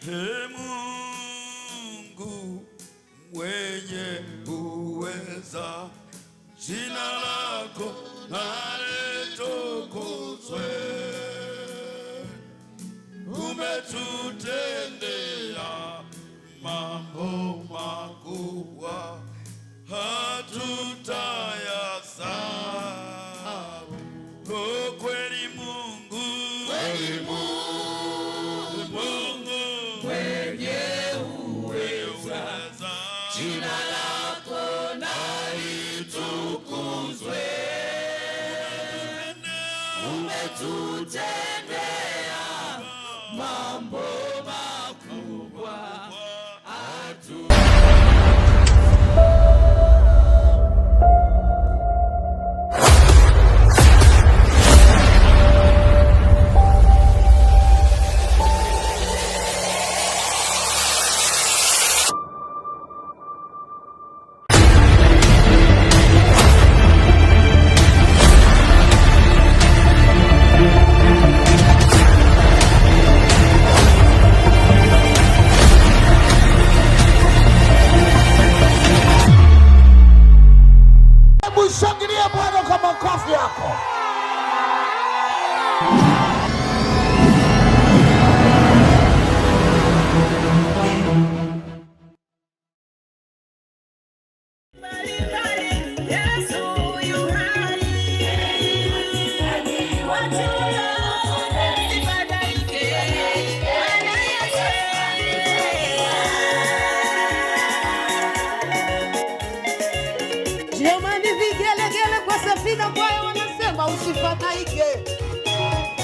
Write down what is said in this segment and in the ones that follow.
Ee Mungu mwenye uweza, jina lako na litukuzwe. Umetutendea mambo makubwa, hatutayasahau. Oh, kweli Mungu, Kweli Mungu Mungu mwenye uweza, uweza, jina lako na litukuzwe. Umetutendea mambo makubwa, hatu Hebu shangilia Bwana kwa makofi yako. Yesu yu hai, watu msifadhaike, Bwana Yesu. Jamani, vigelegele kwa Safina Kwaya wanasema usifadhaike.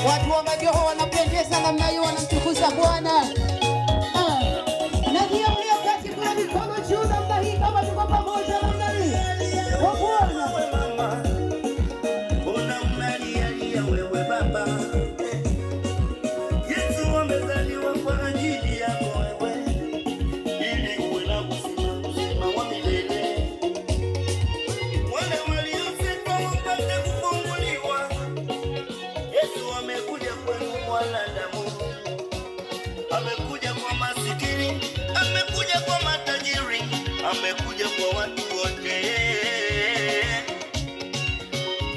Watu wa majoho wanapendeza namna hiyo, wanamtukuza Bwana. Ah, na hiyo mlioketi kule mikono juu namna hii, kama tuko pamoja namna hii kwa Bwana. Mama, mbona unalialia wewe baba? Yesu amezaliwa kwa ajili yako wewe, ili uwe na uzima, uzima wa milele. Wale waliotekwa wapate kufunguliwa. Yesu amekuja kwenu mwanadamu, amekuja kwa masikini, amekuja kwa matajiri, amekuja kwa watu wote.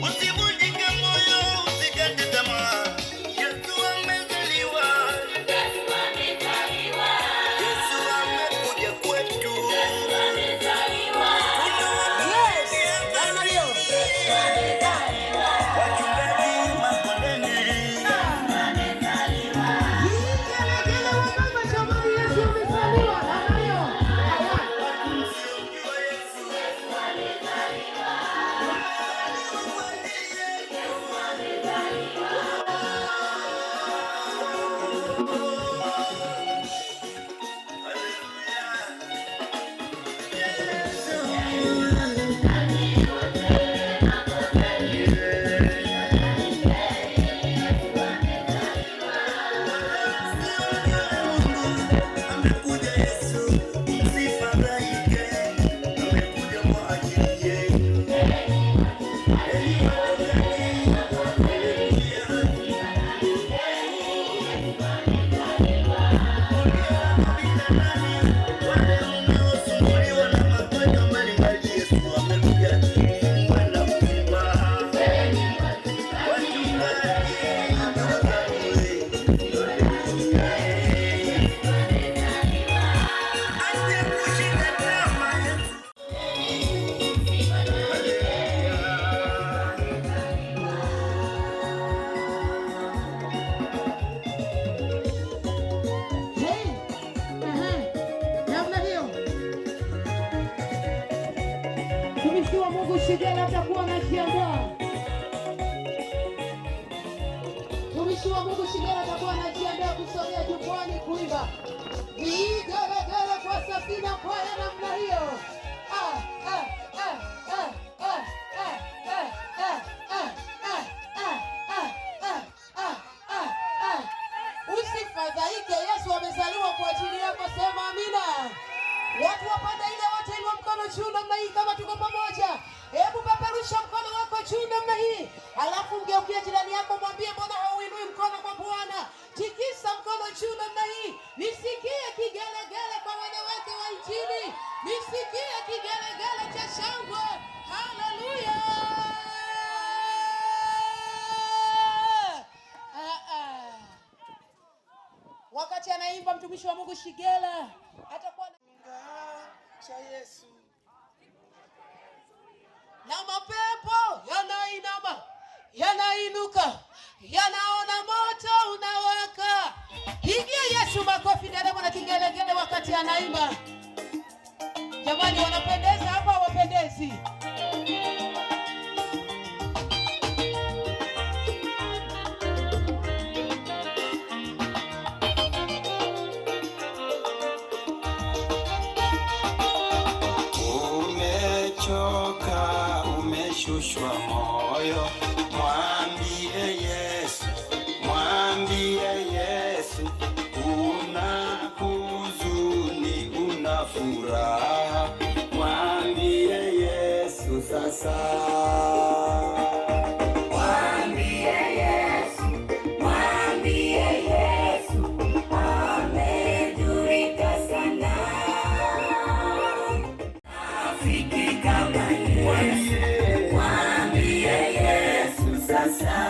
Usivunjike moyo, usikate tamaa. Yesu amezaliwa. Yesu amekuja kwetu. Yes, namna hiyo. Wachungaji makondeni. Vigelegele wa mama, jamani, Yesu amezaliwa namna hiyo. Haya. Watu msiomjua Yesu. Amezaliwa kwa ajili yetu. Amekuja Yesu, msifadhaike. Amekuja kwa ajili yenu. Heri wachungaji, haleluya. Wale mnaosumbuliwa na magonjwa mbalimbali, Yesu amekuja ili muwe na uzima. Wachungaji, ndugu zangu, haleluya. Acha kushika tamaa, Yesu. Haleluya. Hey, aha, namna hiyo. Mtumishi wa Mungu Shigela atakuwa anajiandaa. Mtumishi wa Mungu Shigela atakuwa anajiandaa kusogea jukwani kuimba. Vigelegele kwa Safina Kwaya namna hiyo. Ah, ah, ah, ah, ah, ah, ah, ah, ah, ah, ah, ah, ah, ah, ah, ah. Usifadhaike, Yesu amezaliwa kwa ajili yako. Sema amina. Watu wa pande ile wote inua mkono juu namna hii kama tuko pamoja. Hebu peperusha mkono wako juu namna hii, alafu mgeukie jirani yako, mwambie mbona hauinui mkono kwa Bwana? Tikisa mkono juu namna hii, nisikie. Wakati anaimba mtumishi wa Mungu Shigela atakuwa cha Yesu na mapepo yanainama, yanainuka, yanaona moto unawaka. Pigia Yesu makofi, nderemo na kigelegele wakati anaimba. Jamani, wanapendeza hapa, wapendezi? Umechoka, umeshushwa moyo, mwambie Yesu, mwambie Yesu, una huzuni, una furaha, mwambie Yesu sasa. Mwambie Yesu, mwambie Yesu, amedhurika sana. Rafiki kama Yesu, mwambie Yesu sasa.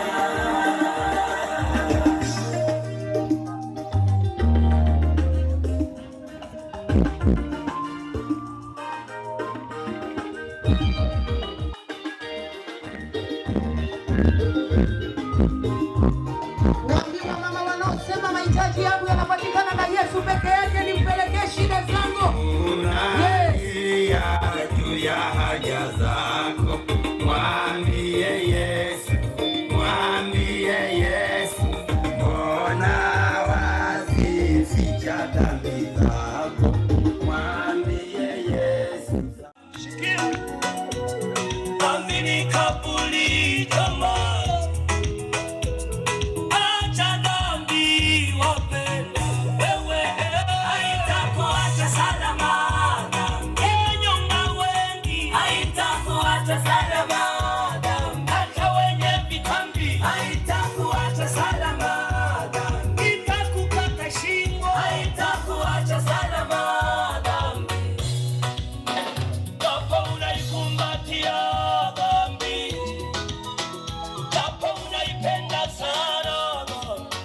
Waambiwa mama wanaosema mahitaji yangu yanapatikana na Yesu peke yake, nimpelekee shida zangu. Unalia juu ya haja zako, mwambie Yesu, mwambie Yesu, mbona wazificha dhambi zako, mwambie Yesu. Amini kaburi jamaa, acha dhambi wapendwa, wewe haitakuacha salama, nyonga wengi haitakuacha salama, hata wenye vitambi haitakuacha salama, itakukata shingo haitakuacha salama dhambi. Japo unaikumbatia dhambi, japo unaipenda sana dhambi,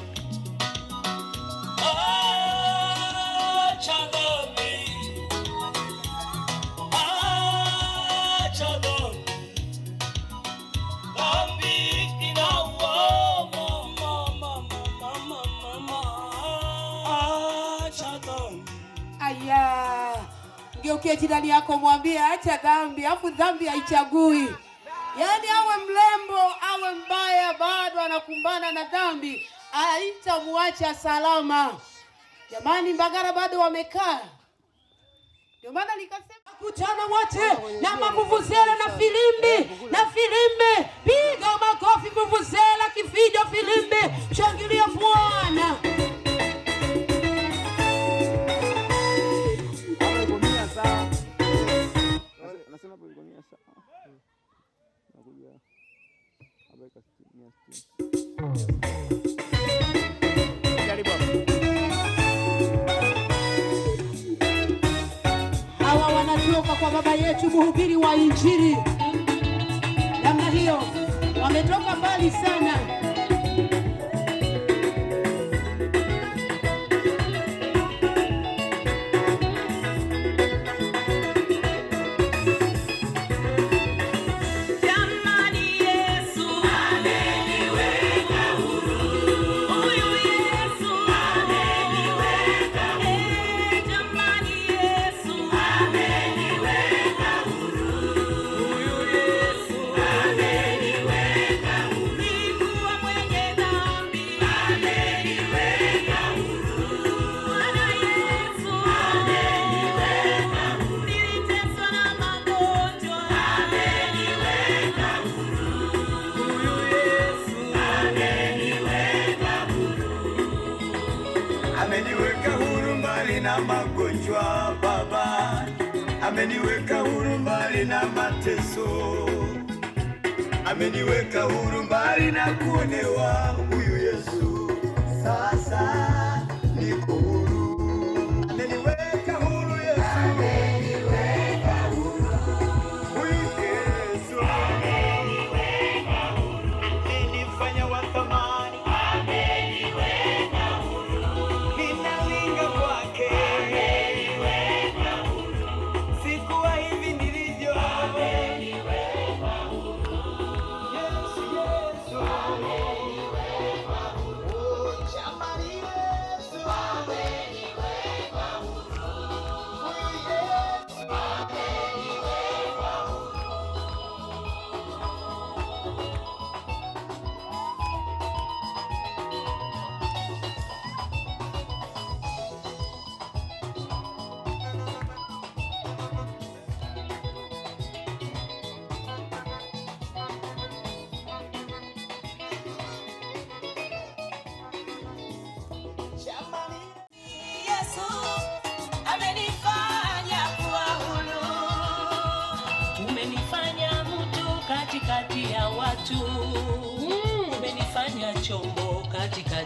acha dhambi, acha dhambi, dhambi inaua mama, mama, mama, mama, acha dhambi. Aya, mgeukie jirani yako mwambie acha dhambi, afu dhambi haichagui. Yaani awe mrembo awe mbaya, bado anakumbana na dhambi, haitamwacha salama. Jamani, Mbagala bado wamekaa. Ndio maana nikasema kutana wote na mavuvuzela na filimbi na filimbi, piga makofi, vuvuzela, kifijo, filimbi, shangilia Bwana. Hapa iko 100 sawa. Anasema hapo iko 100 sawa. Nakuja hapa iko 160. Jaribu hapo. Hawa wanatoka kwa baba yetu mhubiri wa Injili. Namna hiyo wametoka mbali sana. Jamani, Yesu ameniweka huru, huyu Yesu ameniweka huru. Jamani, Yesu ameniweka huru, huyu Yesu ameniweka huru. Nilikuwa mwenye dhambi, ameniweka huru. Bwana Yesu ameniweka huru. Niliteswa na magonjwa, ameniweka huru. Huyu Yesu ameniweka huru. Ameniweka huru mbali na magonjwa Baba, ameniweka huru mbali na mateso, ameniweka huru mbali na kuonewa. Huyu Yesu sasa niko huru, ameniweka huru Yesu, ameniweka huru huyu Yesu, ameniweka huru, amenifanya wa thamani, ameniweka huru.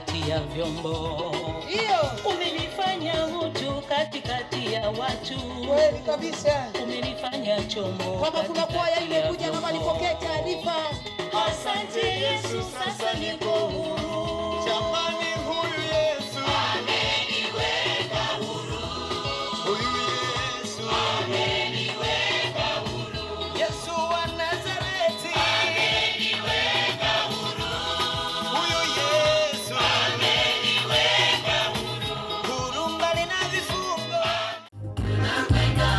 katikati ya vyombo. Hiyo Umenifanya mtu katikati ya watu. Kweli kabisa. Umenifanya chombo Kama kuna kwaya katikati ya imekuja, naomba vyombo. nipokee taarifa. Asante Yesu, sasa niko huru. Jamani, huyu Yesu Ameniweka huru. huyu Yesu Ameniweka huru. Yesu wa Nazareti, Ameniweka huru. huyu Yesu Ameniweka huru. huru mbali na vifungo. Tunakwenda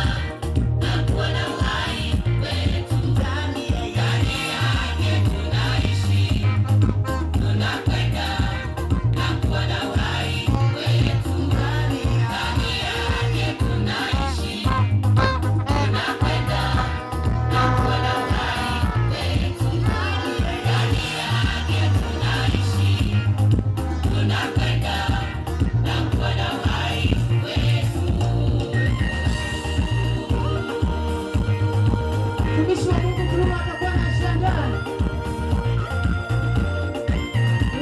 na kuona uhai wetu. Ndani yake tunaishi. Tunakwenda na kuona uhai wetu. Ndani yake tunaishi. Tunakwenda na kuona uhai wetu. Ndani yake tunaishi. Tunakwenda na kuona uhai wetu. Mtumishi wa Mungu Bruma atakuwa anashangaa.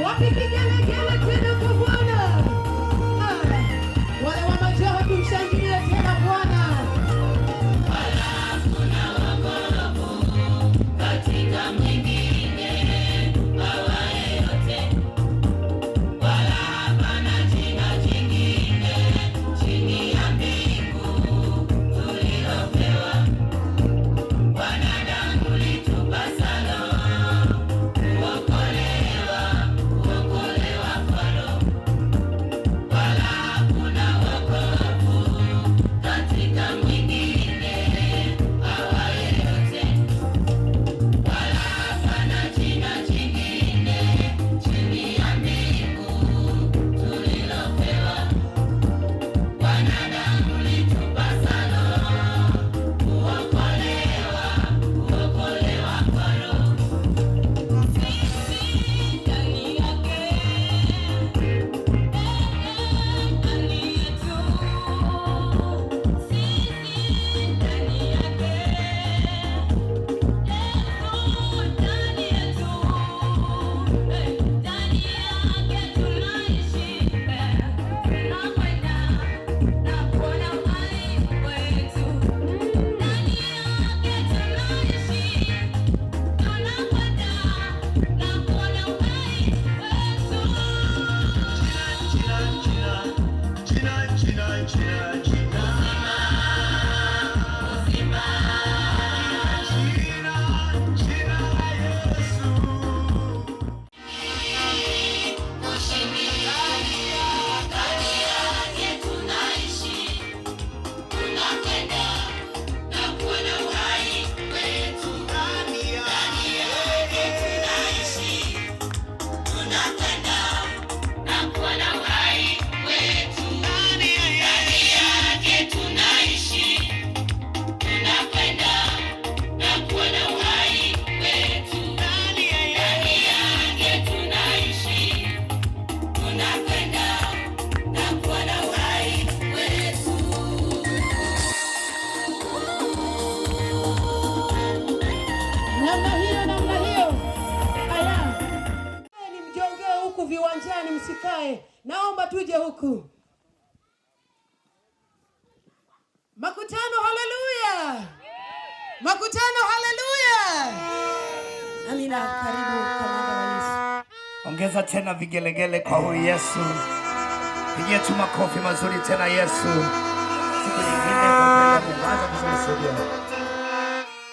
Wapi kigelegele tena kwa Bwana? Ah, wale wa majoho tumshangilie tena Bwana. Katika mwingine awaye yote, wala hapana jina jingine chini ya mbingu tulilopewa wanadamu litupasalo kuokolewa, kuokolewa kwalo. Wala hakuna wokovu katika mwingine awaye yote, wala hapana jina jingine chini ya mbingu tulilopewa wanadamu litupasalo kuokolewa, kuokolewa kwalo. Sisi ndani yake, ndani yetu, sisi ndani yake, Yesu ndani yetu, ndani yake tunaishi, tunakwenda na kuona uhai wetu. Ndani yake tunaishi, tunakwenda na kuona uhai wetu. Jina, jina, jina, jina, jina. Uzima, Jina, jina la Yesu. ushindi, ndani yake tunaishi, tunakwenda na kuona uhai wetu. Ndani Ndani yake tunaishi, tunakwenda na kuona uhai wetu. Ndani Ndani yake tunaishi, tunakwenda na kuona uhai wetu. Ndani Ndani yake tunaishi, tunakwenda na kuona uhai wetu. Namna hiyo, namna hiyo. Aya, ni mjongee huku viwanjani, msikae. Naomba tuje huku. Makutano, haleluya! Makutano, haleluya! Amina. Karibu kamanda wa Yesu. Ongeza tena vigelegele kwa huyu Yesu. Pigia tu makofi mazuri tena Yesu. Siku nyingine kwa upendo wa Mungu. Anza vizuri studio.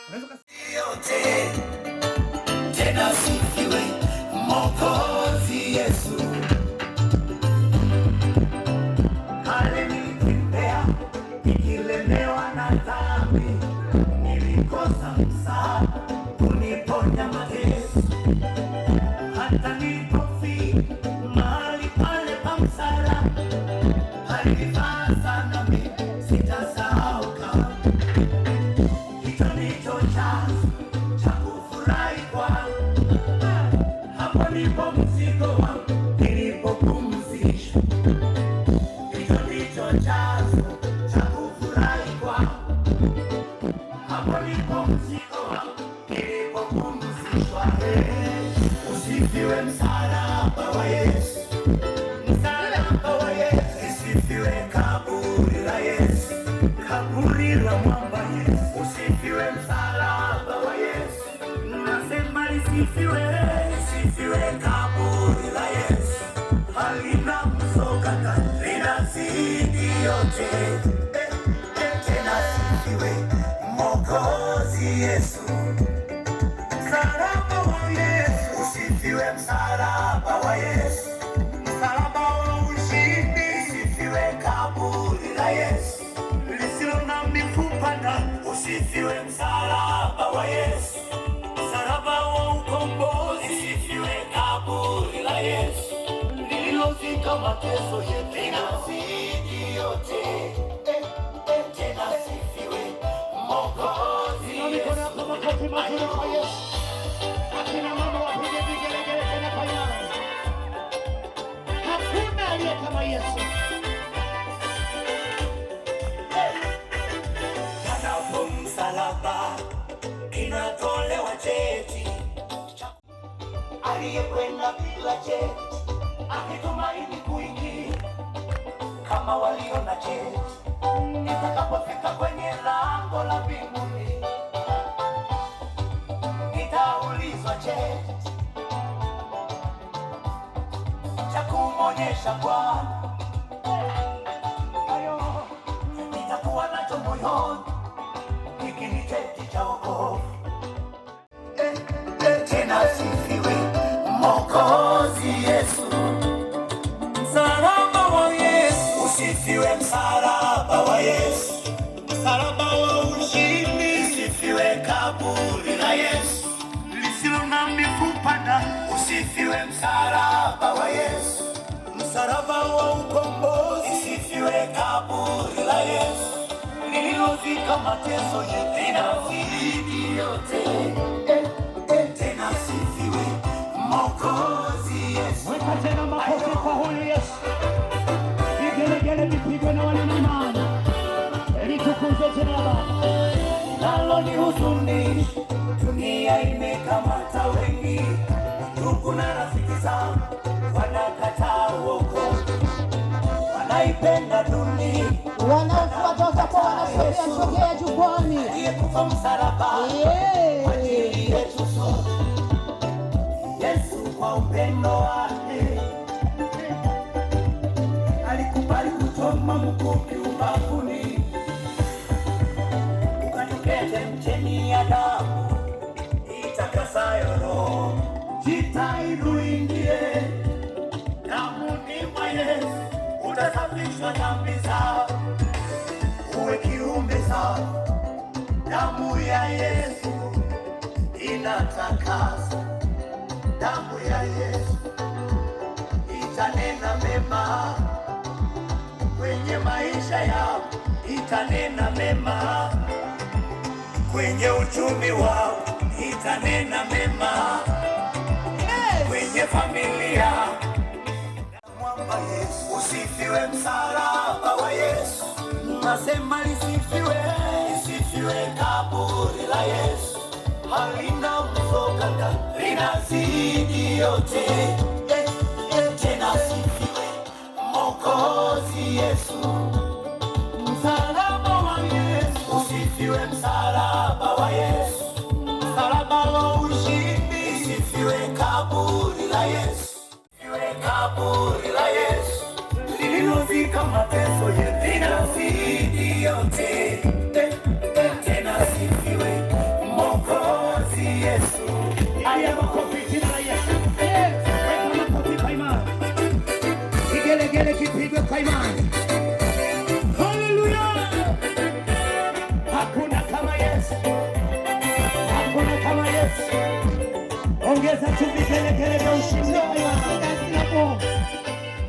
Unaweza yote tena sifiwe Mwokozi Yesu. Alinitendea nikilemewa na dhambi, nilikosa msaada kuniponya mateso. Hata nilipofika mahali pale pa msalaba, alinifaa sana mimi, sitasahau kamwe. Hicho ndicho chanzo cha kufurahi kwangu. Hapo ndipo mzigo wangu nilipopumzishwa. Hicho ndicho chanzo cha kufurahi kwangu. Hapo ndipo mzigo wangu nilipopumzishwa. Hey, usifiwe msalaba wa Yesu. Linazidi yote, tena sifiwe Mwokozi Yesu. Msalaba wa Yesu, usifiwe msalaba wa Yesu. Msalaba wa ushindi, usifiwe kaburi la Yesu lisilo na mifupa ndani, usifiwe msalaba wa Yesu. Msalaba wa ukombozi, usifiwe kaburi la Yesu lililozika mateso yetu, linazidi yote, tena sifiwe Mwokozi Inua mikono yako, makofi mazuri kwa Yesu. Akina mama wapige vigelegele tena kwa imani. Hakuna aliye kama Yesu. Panapo msalaba kinatolewa cheti aliyekwenda bila cheti akitumaini kuingia kama walio na cheti. Nitakapofika kwenye lango la mbinguni nitaulizwa cheti cha kumwonyesha Bwana. Ayo, nitakuwa nacho moyoni, hiki ni cheti cha wokovu. Tena sifiwe Mwokozi Yesu. Msalaba wa Yesu, usifiwe msalaba wa Yesu. Msalaba wa ushindi, usifiwe kaburi la Yesu lisilo na mifupa ndani, usifiwe msalaba wa Yesu. Msalaba wa ukombozi, usifiwe kaburi la Yesu lililozika mateso yetu, linazidi yote, tena sifiwe Mwokozi Yesu. Weka tena makofi kwa huyu Yesu. Vigelegele vipigwe na walio na imani. Litukuzwe jina la Baba. Nalo ni huzuni, dunia imekamata wengi, ndugu na rafiki zangu wanakataa wokovu, wanaipenda dunia. Wanaofuata watakuwa wanasogea sogea jukwani. Aliyekufa msalabani kwa ajili yetu sote, Yesu kwa upendo wake alikubali kuchoma mkuki ubavuni, ukatokea chemchemi ya damu itakasayo roho. Jitahidi uingie damuni mwa Yesu, utasafishwa dhambi zako, uwe kiumbe safi. Damu ya Yesu inatakasa, damu ya Yesu itanena mema kwenye maisha yao, itanena mema kwenye uchumi wao, itanena mema kwenye familia. Mwamba Yesu, usifiwe msalaba wa Yesu, nasema lisifiwe, lisifiwe kaburi la Yesu, halina mzoga ndani, linazidi yote, tena sifiwe Mwokozi Yesu. Msalaba wa Yesu, usifiwe msalaba wa Yesu, msalaba wa ushindi, lisifiwe kaburi la Yesu, lisifiwe kaburi la Yesu lililozika mateso yetu, linazidi yote, tena sifiwe Mwokozi Yesu. Haya makofi jina la Yesu. Weka makofi kwa imani. Kigelegele kipigwe kwa imani. Haleluya! Hakuna kama Yesu. Hakuna kama Yesu. Ongeza tu vigelegele vya ushindi kwa imani.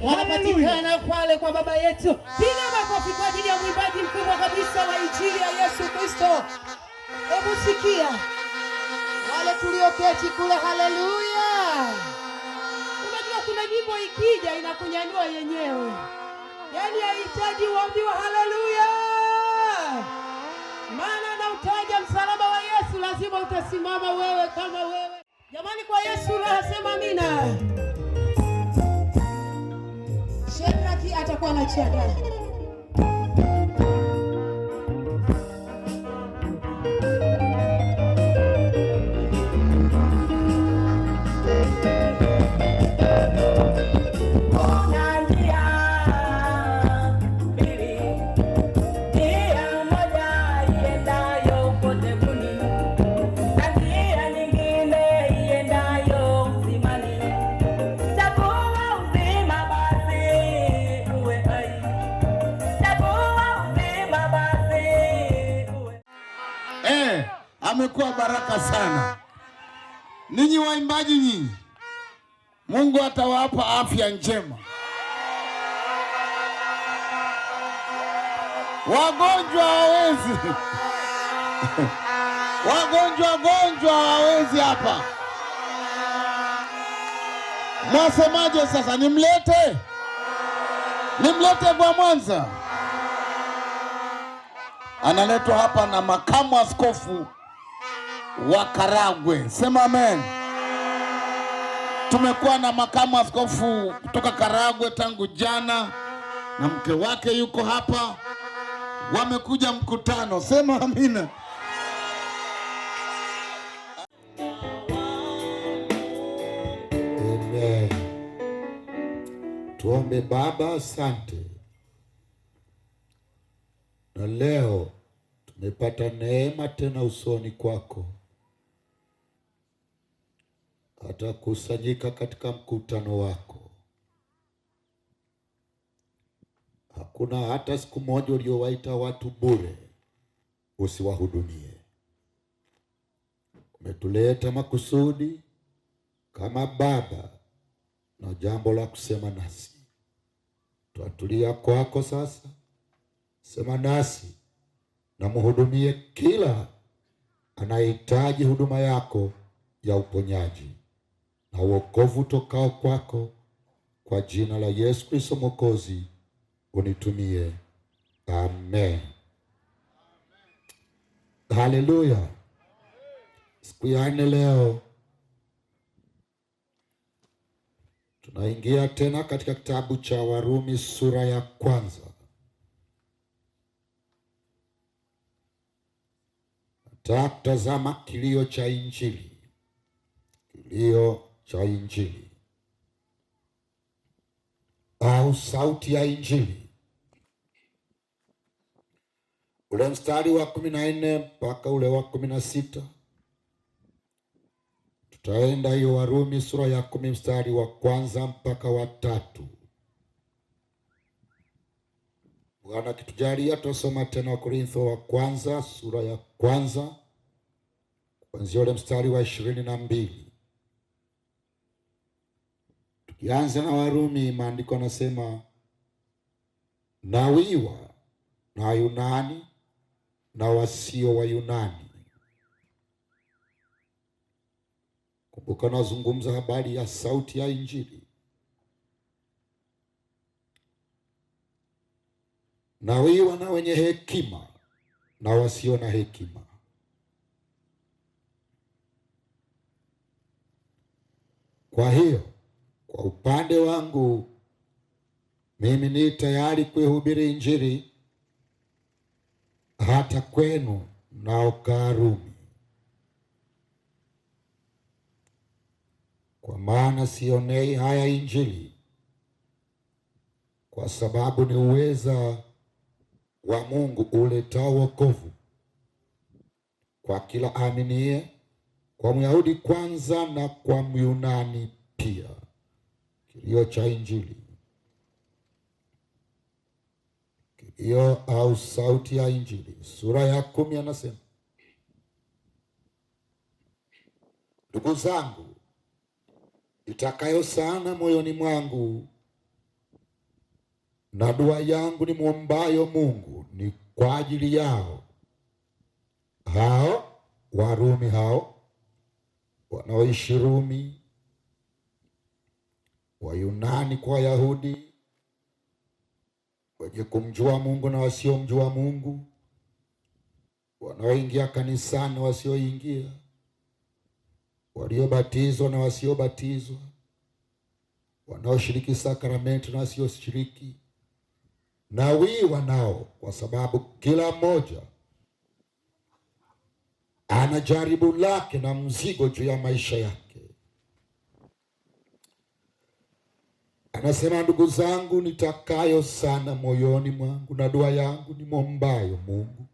Wanapatikana pale kwa baba yetu. Piga makofi kwa ajili ya mwimbaji mkubwa kabisa wa injili ya Yesu Kristo. Hebu sikia wale tulioketi kule, haleluya! Unajua kuna nyimbo ikija inakunyanyua yenyewe, yaani haihitaji uambiwe haleluya, maana nautaja msalaba wa Yesu, lazima utasimama wewe kama wewe. Jamani, kwa Yesu raha, sema amina. Shedraki atakuwa anajiandaa. Kuna njia Amekuwa baraka sana. Ninyi waimbaji nyinyi, Mungu atawapa afya njema. Wagonjwa hawawezi. Wagonjwa gonjwa hawawezi hapa. Mwasemaje sasa, nimlete? Nimlete kwa Mwanza? Analetwa hapa na makamu askofu wa Karagwe. Sema amen. Tumekuwa na makamu askofu kutoka Karagwe tangu jana na mke wake yuko hapa, wamekuja mkutano. Sema amina. Amen. Tuombe. Baba, asante, na leo tumepata neema tena usoni kwako, hata kusanyika katika mkutano wako. Hakuna hata siku moja uliowaita watu bure usiwahudumie. Umetuleta makusudi kama Baba na jambo la kusema nasi. Twatulia kwako sasa, sema nasi na muhudumie kila anayehitaji huduma yako ya uponyaji na wokovu tokao kwako, kwa jina la Yesu Kristo Mwokozi unitumie. Amen. Haleluya. Siku ya nne leo tunaingia tena katika kitabu cha Warumi sura ya kwanza. Nataka kutazama kilio cha Injili. Kilio cha Injili au sauti ya Injili. Ule mstari wa 14 mpaka ule wa 16. Tutaenda hiyo Warumi sura ya 10 mstari wa 1 mpaka wa 3. Bwana akitujalia tutasoma tena Wakorintho wa kwanza sura ya kwanza kuanzia ule mstari wa 22. Tukianza na Warumi, maandiko yanasema, nawiwa na Wayunani na wasio Wayunani. Kumbuka nazungumza habari ya sauti ya Injili. Nawiwa na wenye hekima na wasio na hekima. Kwa hiyo, kwa upande wangu mimi ni tayari kuihubiri Injili hata kwenu mnaokaa Rumi. Kwa maana sionei haya Injili, kwa sababu ni uweza wa Mungu uletao wokovu kwa kila aaminiye, kwa Myahudi kwanza na kwa Myunani pia. Kilio cha Injili, kilio au sauti ya Injili. Sura ya 10 anasema, ndugu zangu, itakayo sana moyoni mwangu na dua yangu ni muombayo Mungu ni kwa ajili yao hao Warumi, hao wanaoishi Rumi, Wayunani kwa Wayahudi, wenye kumjua Mungu na wasiomjua Mungu, wanaoingia kanisani na wasioingia, waliobatizwa na wasiobatizwa, wanaoshiriki sakramenti na wasioshiriki. Na wiwa nao, kwa sababu kila mmoja ana jaribu lake na mzigo juu ya maisha yake. Anasema, ndugu zangu, nitakayo sana moyoni mwangu na dua yangu ni mwombayo Mungu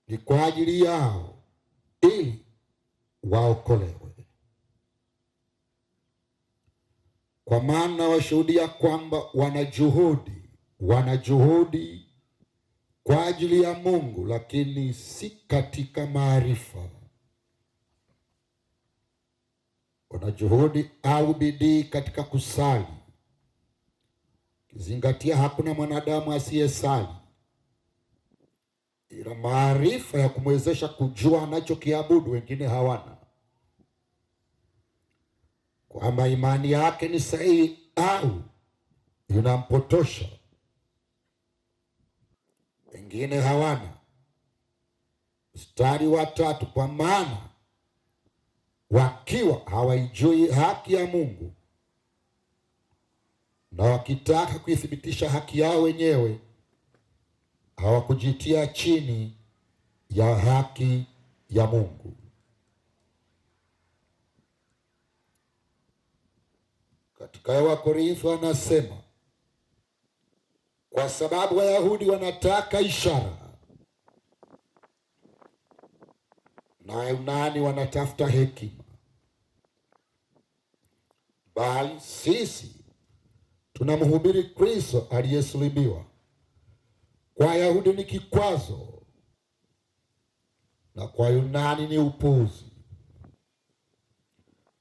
ni kwa ajili yao, ili waokolewe. Kwa maana washuhudia kwamba wana juhudi kwa ajili ya Mungu, lakini si katika maarifa. Wana juhudi au bidii katika kusali, kizingatia hakuna mwanadamu asiyesali, ila maarifa ya kumwezesha kujua anachokiabudu wengine hawana, kwamba imani yake ni sahihi au inampotosha, wengine hawana. Mstari wa 3, kwa maana wakiwa hawaijui haki ya Mungu na wakitaka kuithibitisha haki yao wenyewe, hawakujitia chini ya haki ya Mungu. Katika Wakorintho anasema, kwa sababu Wayahudi wanataka ishara na Wayunani wanatafuta hekima, bali sisi tunamhubiri Kristo aliyesulubiwa. Kwa Wayahudi ni kikwazo na kwa Yunani ni upuuzi,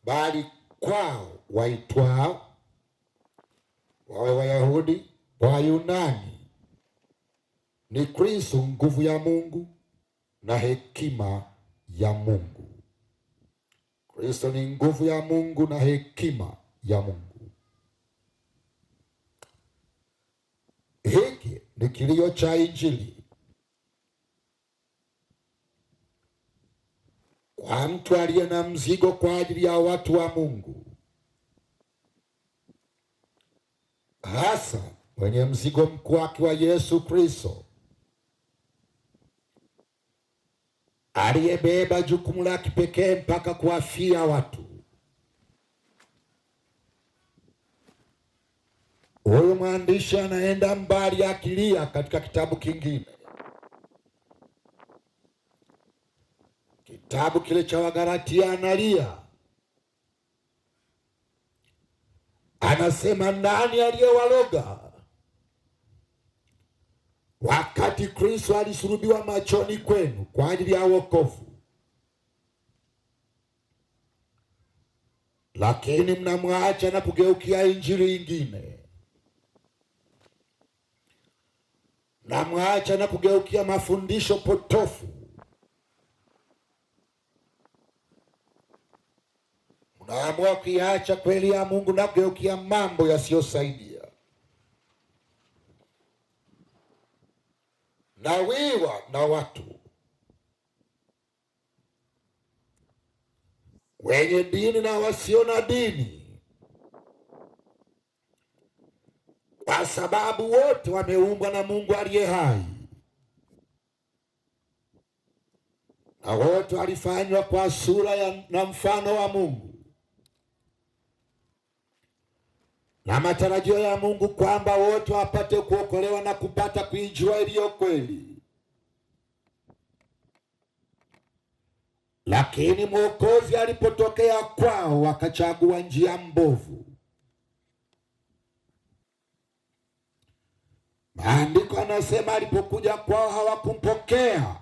bali kwao waitwao, wawe Wayahudi kwa Yunani, ni Kristo nguvu ya Mungu na hekima ya Mungu. Kristo ni nguvu ya Mungu na hekima ya Mungu. Hiki ni kilio cha Injili kwa mtu aliye na mzigo kwa ajili ya watu wa Mungu, hasa mwenye mzigo mkuu wa Yesu Kristo, aliyebeba jukumu la kipekee mpaka kuwafia watu. Huyu mwandishi anaenda mbali akilia katika kitabu kingine, kitabu kile cha Wagalatia, analia anasema, nani aliyewaloga wakati Kristo alisulubiwa machoni kwenu kwa ajili ya wokovu? Lakini mnamwacha na kugeukia injili nyingine, mnamwacha na kugeukia mafundisho potofu, mnaamua kuiacha kweli ya Mungu na kugeukia mambo yasiyosaidia. Nawiwa na watu wenye dini na wasio na dini, kwa sababu wote wameumbwa na Mungu aliye hai, na wote walifanywa kwa sura na mfano wa Mungu, na matarajio ya Mungu kwamba wote wapate kuokolewa na kupata kuijua iliyo kweli. Lakini Mwokozi alipotokea kwao, wakachagua njia mbovu. Maandiko anasema alipokuja kwao hawakumpokea,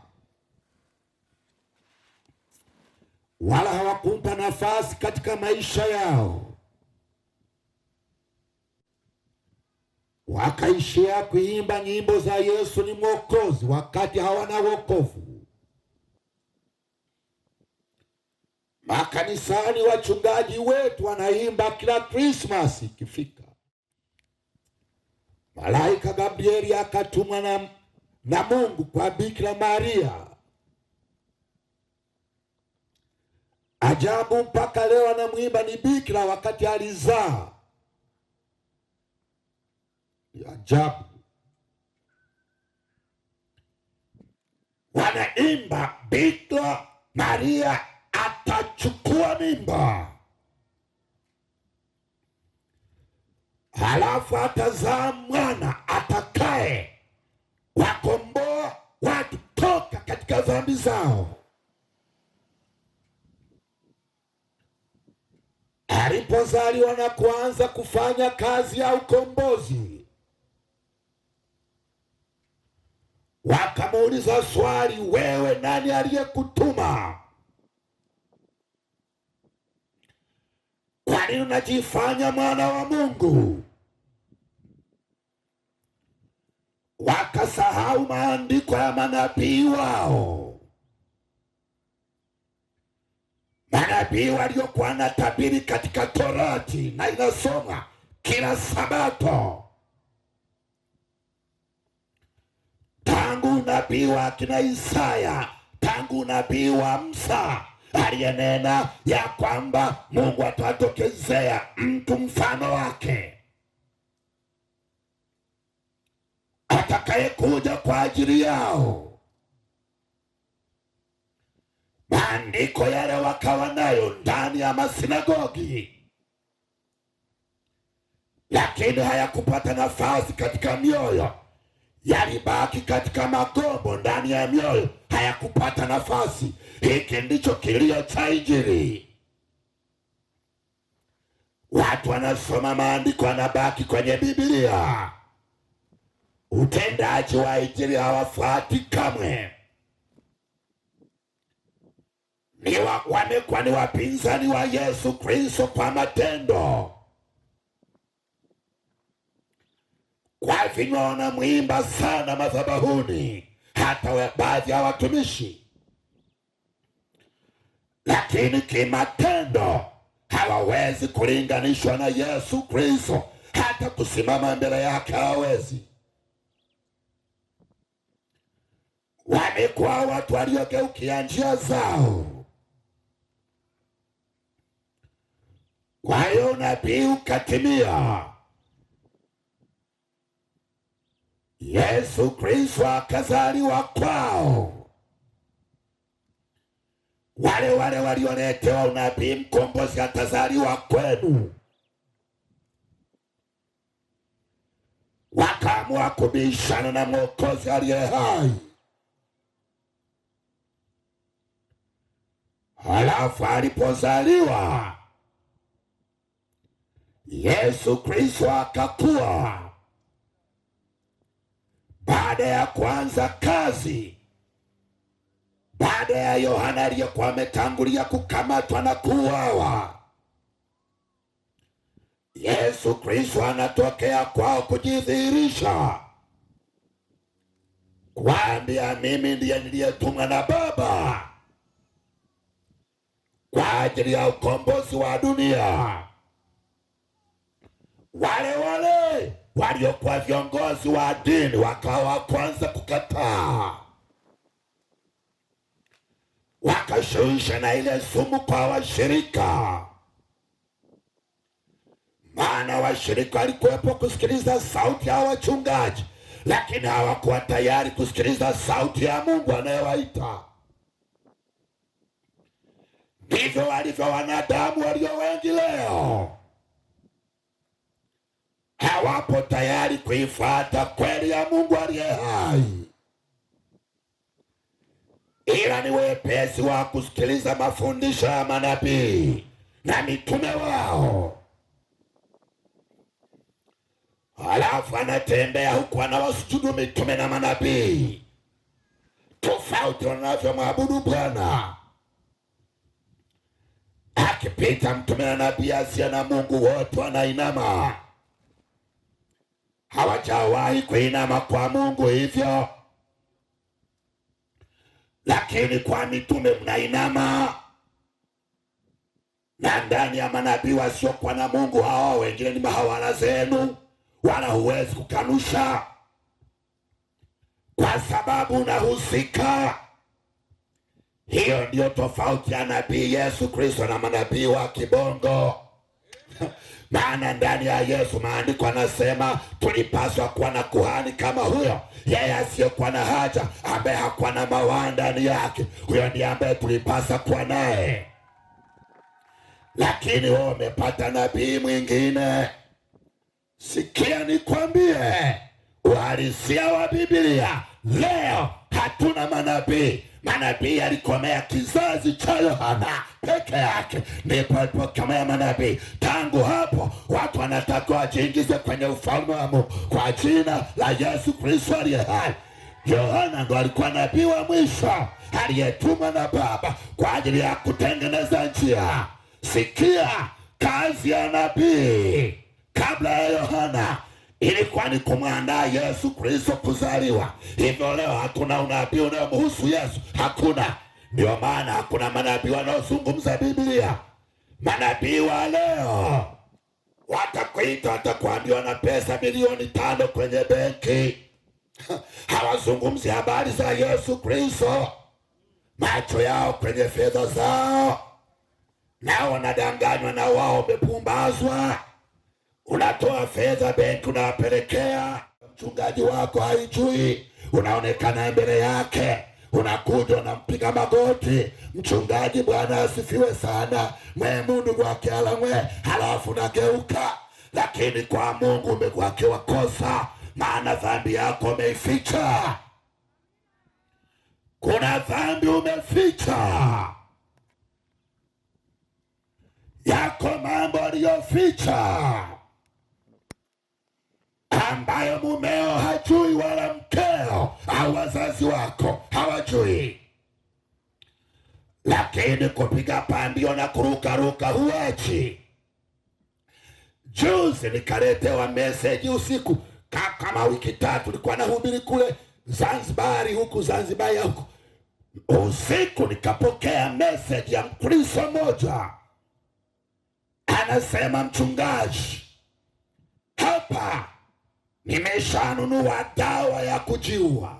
wala hawakumpa nafasi katika maisha yao. Wakaishia kuimba nyimbo za Yesu ni Mwokozi wakati hawana wokovu. Makanisani wachungaji wetu wanaimba kila Christmas ikifika. Malaika Gabrieli akatumwa na Mungu kwa Bikira Maria. Ajabu, mpaka leo anamuimba ni bikira wakati alizaa. Ajabu, wanaimba Bikira Maria atachukua mimba, halafu atazaa mwana atakaye wakomboa watu toka katika dhambi zao. Alipozaliwa na kuanza kufanya kazi ya ukombozi, Wakamuuliza swali, wewe nani aliyekutuma? Kwa nini unajifanya mwana wa Mungu? Wakasahau maandiko ya manabii wao, manabii waliokuwa na tabiri katika Torati na inasoma kila Sabato, tangu nabii wa akina Isaya, tangu nabii wa Musa aliyenena ya kwamba Mungu atatokezea mtu mfano wake atakayekuja kwa ajili yao. Maandiko yale wakawa nayo ndani ya masinagogi, lakini hayakupata nafasi katika mioyo, yalibaki katika magombo ndani ya mioyo, hayakupata nafasi. Hiki ndicho kilio cha Injili. Watu wanasoma maandiko, wanabaki kwenye Biblia. Utendaji wa Injili hawafuati kamwe. Wamekuwa ni wapinzani wa Yesu Kristo kwa matendo. Kwa vinywa wanamwimba sana madhabahuni, hata baadhi ya watumishi, lakini kimatendo hawawezi kulinganishwa na Yesu Kristo, hata kusimama mbele yake hawawezi. Wamekuwa watu waliogeukia njia zao. Kwa hiyo unabii ukatimia, Yesu Kristo akazaliwa kwao. Wale wale walioletewa unabii, mkombozi atazaliwa kwenu, wakaamua kubishana na Mwokozi aliye hai. Halafu alipozaliwa Yesu Kristo akakua. Baada ya kuanza kazi, baada ya Yohana aliyekuwa ametangulia kukamatwa na kuuawa, Yesu Kristo anatokea kwao kujidhihirisha, kuambia mimi ndiye niliyetumwa na Baba kwa ajili ya ukombozi wa dunia. Wale wale waliokuwa viongozi wa dini wakawa kwanza kukataa, wakashusha na ile sumu kwa washirika, maana washirika walikuwepo kusikiliza sauti ya wachungaji, lakini hawakuwa tayari kusikiliza sauti ya Mungu anayewaita. Ndivyo walivyo wanadamu walio wengi leo, hawapo tayari kuifuata kweli ya Mungu aliye hai, ila ni wepesi wa kusikiliza mafundisho ya manabii na mitume wao. Halafu anatembea huku anawasujudu mitume na manabii, tofauti wanavyomwabudu Bwana. Akipita mtume na nabii asiye na Mungu, wote wanainama. Hawajawahi kuinama kwa Mungu hivyo, lakini kwa mitume mnainama. Na ndani ya manabii wasiokuwa na Mungu, hao wengine ni mahawala zenu, wala huwezi kukanusha, kwa sababu unahusika. Hiyo ndiyo tofauti ya nabii Yesu Kristo na manabii wa kibongo. Maana ndani ya Yesu maandiko anasema tulipaswa kuwa na kuhani kama huyo, yeye asiyekuwa na haja, ambaye hakuwa na mawaa ndani yake. Huyo ndiye ambaye tulipaswa kuwa naye. Lakini wewe umepata nabii mwingine. Sikia nikwambie, uhalisia wa Biblia leo hatuna manabii. Manabii alikomea kizazi cha Yohana peke yake, ndipo alipokomea manabii. Tangu hapo watu wanatakiwa wajiingize kwenye ufalme wa Mungu kwa jina la Yesu Kristo aliye hai. Yohana ndo alikuwa nabii wa mwisho aliyetumwa na Baba kwa ajili ya kutengeneza njia. Sikia, kazi ya nabii kabla ya Yohana ilikuwa ni kumwandaa Yesu Kristo kuzaliwa. Hivyo leo hakuna unabii unayomhusu Yesu, hakuna. Ndio maana hakuna manabii wanaozungumza Biblia. Manabii wa leo watakuita, watakuambia wana pesa milioni 5 kwenye benki. Hawazungumzi habari za Yesu Kristo, macho yao kwenye fedha zao, nao wanadanganywa na wao wamepumbazwa. Unatoa fedha benki, unawapelekea mchungaji wako, haijui, unaonekana mbele yake, unakuja unampiga magoti, mchungaji, Bwana asifiwe sana, mwe mundu wake alamwe, halafu unageuka. Lakini kwa Mungu umekuwa kosa, maana dhambi yako umeificha. Kuna dhambi umeficha, yako mambo aliyoficha ambayo mumeo hajui wala mkeo au wazazi wako hawajui, lakini kupiga pambio na kurukaruka huachi. Juzi nikaletewa meseji usiku kama wiki tatu, nilikuwa nahubiri kule Zanzibari, huku Zanzibar ya huku. Usiku nikapokea meseji ya Mkristo mmoja, anasema, mchungaji, hapa nimeshanunua dawa ya kujiua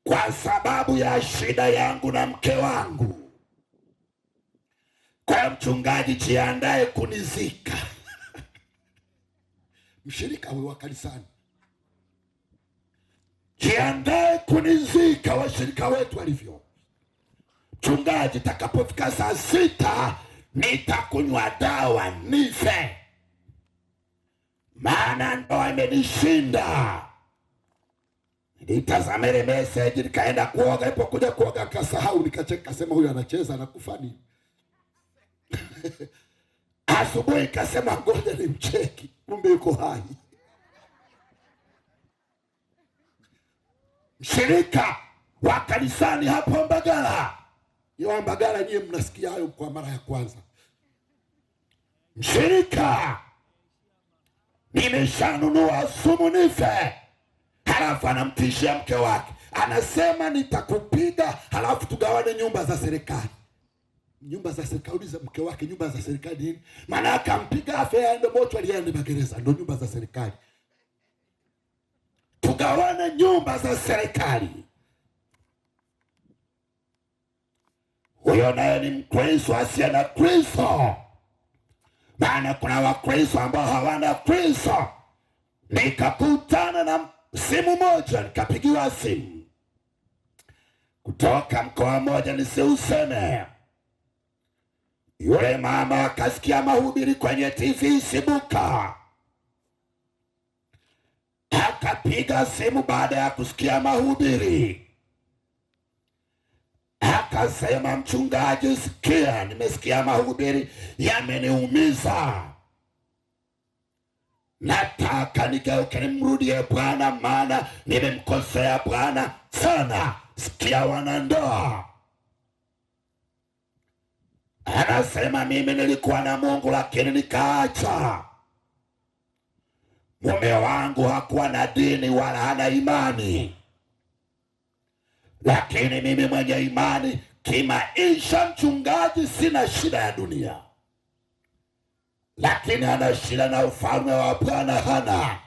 kwa sababu ya shida yangu na mke wangu. Kwa mchungaji, jiandae kunizika. Mshirika huyu wa kanisani, jiandae kunizika, washirika wetu walivyo. Mchungaji, takapofika saa 6 nitakunywa dawa nife, maana ndoa imenishinda. Nilitazama ile message nikaenda kuoga, ilipokuja kuoga kasahau, nikacheka, kasema huyu anacheza anakufa nini? Asubuhi kasema ngoja nimcheki, kumbe yuko hai. Mshirika wa kanisani hapo Mbagala. Yo Mbagala, nyie mnasikia hayo kwa mara ya kwanza. Mshirika, nimeshanunua sumu nife. Halafu anamtishia mke wake, anasema nitakupiga, halafu tugawane nyumba za serikali. Nyumba za serikali, uliza mke wake, nyumba za serikali nini? Maana akampiga afe aende mochwari, aende magereza, ndio nyumba za serikali. Tugawane nyumba za serikali. Huyo naye ni Mkristo asiye na Kristo, maana kuna Wakristo ambao hawana Kristo. Nikakutana na simu moja, nikapigiwa simu kutoka mkoa mmoja nisiuseme. Yule mama akasikia mahubiri kwenye TV Sibuka, akapiga simu baada ya kusikia mahubiri, akasema, mchungaji, sikia, nimesikia mahubiri yameniumiza, nataka nigeuke nimrudie Bwana, maana nimemkosea Bwana sana. Sikia wanandoa, anasema mimi nilikuwa na Mungu lakini nikaacha. Mume wangu hakuwa na dini wala hana imani, lakini mimi mwenye imani kimaisha, mchungaji, sina shida ya dunia, lakini ana shida na ufalme wa Bwana hana.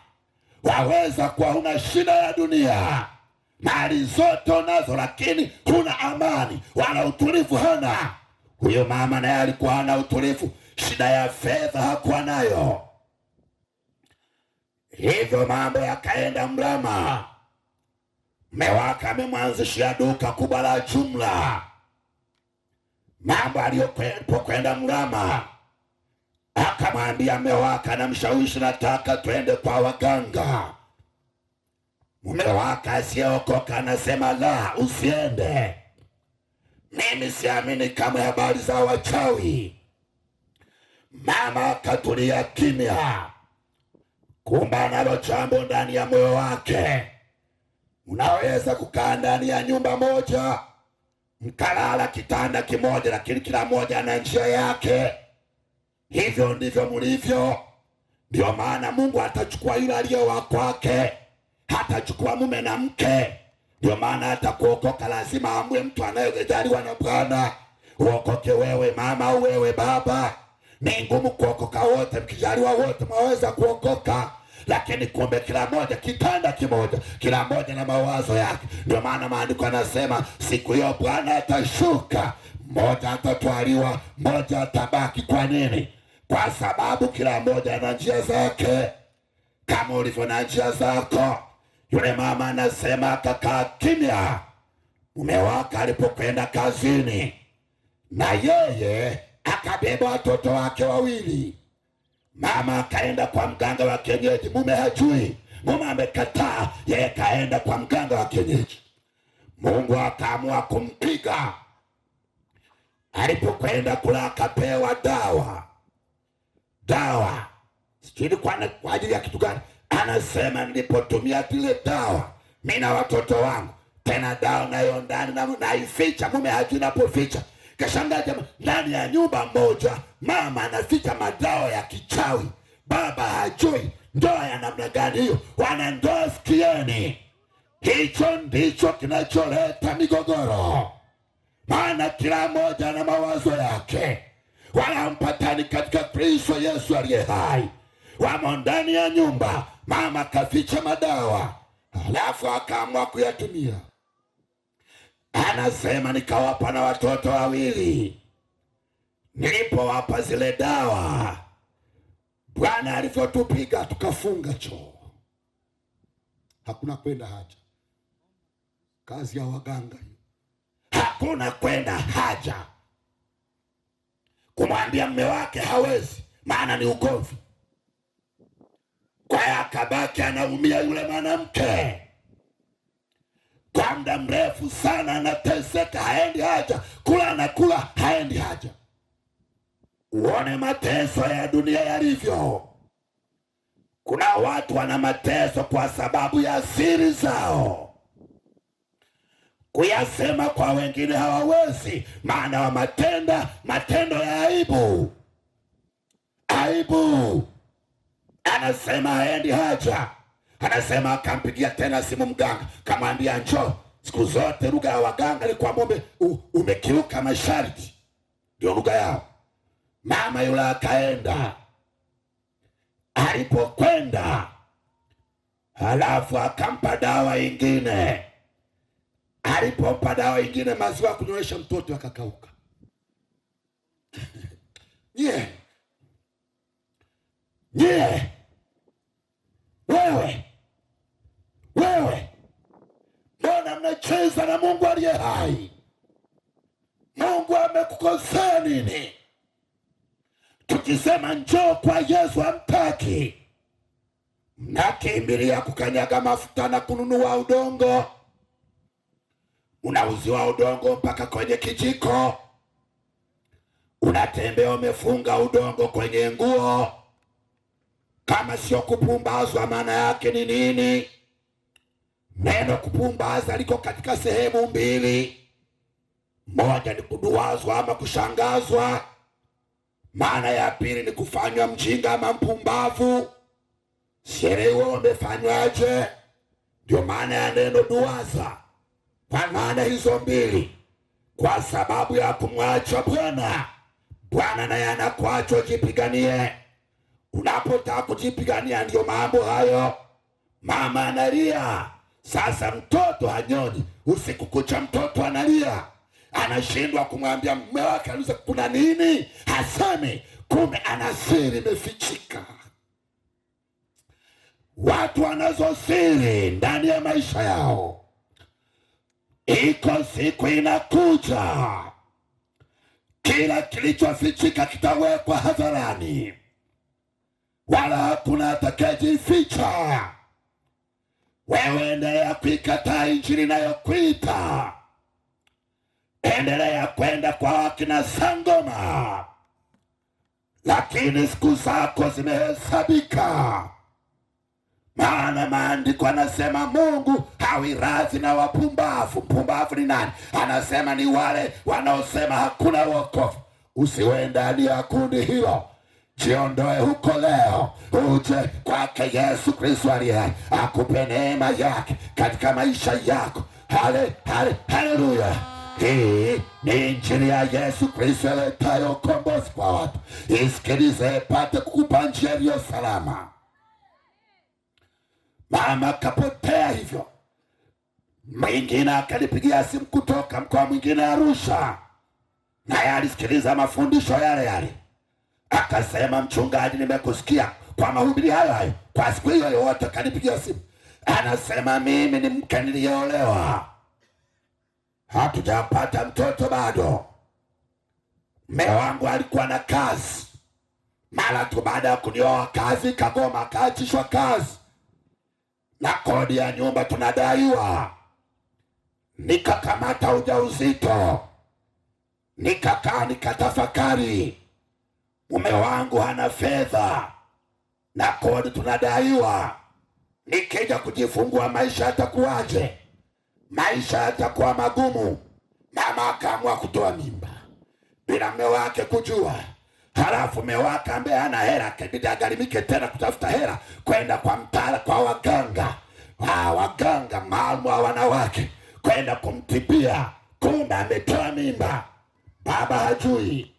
Waweza kuwa huna shida ya dunia, mali zote unazo, lakini huna amani wala utulivu hana. Huyo mama naye alikuwa hana utulivu, shida ya fedha hakuwa nayo. Hivyo mambo yakaenda mrama. Mume wake amemwanzishia duka kubwa la jumla. Mambo aliyokwenda mrama, akamwambia mume wake, anamshawishi, nataka twende kwa waganga. Mume wake asiyeokoka anasema la, usiende, mimi siamini kama habari za wachawi. Mama akatulia kimya, kumbe analo jambo ndani ya moyo wake. Unaweza kukaa ndani ya nyumba moja mkalala kitanda kimoja, lakini kila mmoja ana njia yake. Hivyo ndivyo mlivyo. Ndio maana Mungu atachukua yule aliye wa kwake, hatachukua mume na mke. Ndio maana hata kuokoka lazima aamue mtu anayejaliwa na Bwana. Uokoke wewe mama au wewe baba. Ni ngumu kuokoka wote, mkijaliwa wote mwaweza kuokoka, lakini kumbe kila mmoja kitanda kimoja, kila mmoja na mawazo yake. Ndio maana maandiko yanasema siku hiyo Bwana atashuka, mmoja atatwaliwa, mmoja atabaki. Kwa nini? Kwa sababu kila mmoja ana njia zake, kama ulivyo na njia zako. Yule mama anasema akakaa kimya mume wake alipokwenda kazini, na yeye akabeba watoto wake wawili. Mama akaenda kwa mganga wa kienyeji, mume hajui, mume amekataa, yeye kaenda kwa mganga wa kienyeji. Mungu akaamua kumpiga. Alipokwenda kula akapewa dawa, dawa sijui ni kwa ajili ya kitu gani. Anasema nilipotumia zile dawa mi na watoto wangu, tena dawa nayo ndani naificha, mume hajui napoficha. Kashangaa jamaa, ndani ya nyumba moja mama anaficha madawa ya kichawi, baba hajui. Ndoa ya namna gani hiyo? Wanandoa, sikieni, hicho ndicho kinacholeta migogoro, maana kila mmoja na mawazo yake, wala mpatani katika Kristo Yesu aliye hai. Wamo ndani ya nyumba, mama kaficha madawa, halafu akaamua kuyatumia. Anasema nikawapa na watoto wawili, nilipowapa zile dawa, Bwana alivyotupiga tukafunga choo, hakuna kwenda haja. Kazi ya waganga hiyo, hakuna kwenda haja. Kumwambia mme wake hawezi, maana ni ugomvi. Kwa hiyo akabaki anaumia yule mwanamke kwa muda mrefu sana, anateseka, haendi haja, kula na kula, haendi haja. Uone mateso ya dunia yalivyo. Kuna watu wana mateso kwa sababu ya siri zao, kuyasema kwa wengine hawawezi, maana wamatenda matendo ya aibu. Aibu. Anasema haendi haja. Anasema akampigia tena simu mganga, kamwambia njoo. Siku zote lugha ya waganga ni kwamba umekiuka masharti, ndio lugha yao. Mama yule akaenda. Alipokwenda halafu akampa dawa ingine. Alipompa dawa ingine, maziwa kunywesha mtoto akakauka. Nye nye, wewe wewe, mbona mnacheza na Mungu aliye hai? Mungu amekukosea nini? Tukisema njoo kwa Yesu hamtaki, mnakimbilia kukanyaga mafuta na kununua udongo. Unauziwa udongo mpaka kwenye kijiko, unatembea umefunga udongo kwenye nguo. Kama sio kupumbazwa, maana yake ni nini? Neno kupumbaza liko katika sehemu mbili. Moja ni kuduwazwa ama kushangazwa, maana ya pili ni kufanywa mjinga ama mpumbavu. Sielewi wamefanywaje? Ndio maana ya neno duwaza, kwa maana hizo mbili, kwa sababu ya kumwacha Bwana. Bwana naye anakuacha ujipiganie. Unapotaka kujipigania, ndio mambo hayo. Mama analia sasa, mtoto hanyonyi usiku kucha, mtoto analia, anashindwa kumwambia mume wake, anauliza kuna nini, hasemi. Kumbe ana siri imefichika. Watu wanazo siri ndani ya maisha yao. Iko siku inakuja, kila kilichofichika kitawekwa hadharani, wala hakuna atakayejificha. Wewe endelea kuikataa injili inayokuita, endelea kwenda kwa wakina sangoma, lakini siku zako zimehesabika. Maana maandiko anasema Mungu Hawi radhi na wapumbavu. Mpumbavu ni nani? Anasema ni wale wanaosema hakuna wokovu. Usiwe ndani ya kundi hilo. Jiondoe huko leo, uje kwake Yesu Kristo aliye hai, akupe neema yake katika maisha yako. Haleluya! Hii ni injili ya Yesu Kristo iletayo ukombozi kwa watu. Isikilize ipate kukupa njia iliyo salama. Mama kapotea hivyo. Mwingine akanipigia simu kutoka mkoa mwingine Arusha, naye alisikiliza mafundisho yale yale, akasema, mchungaji, nimekusikia kwa mahubiri hayo hayo kwa siku hiyo yote. Akanipigia simu anasema, mimi ni mke niliyeolewa, hatujapata mtoto bado. Mme wangu alikuwa na kazi, mara tu baada ya kunioa kazi kagoma, akaachishwa kazi na kodi ya nyumba tunadaiwa. Nikakamata ujauzito, nikakaa nikatafakari, mume wangu hana fedha na kodi tunadaiwa, nikija kujifungua maisha yatakuwaje? Maisha yatakuwa magumu. Mama akaamua kutoa mimba bila mume wake kujua. Halafu mume wake ambaye hana hela akabidi agharimike tena kutafuta hela kwenda kwa mtaala, kwa waganga, waganga maalum wa wanawake kwenda kumtibia, kumbe ametoa mimba, baba hajui.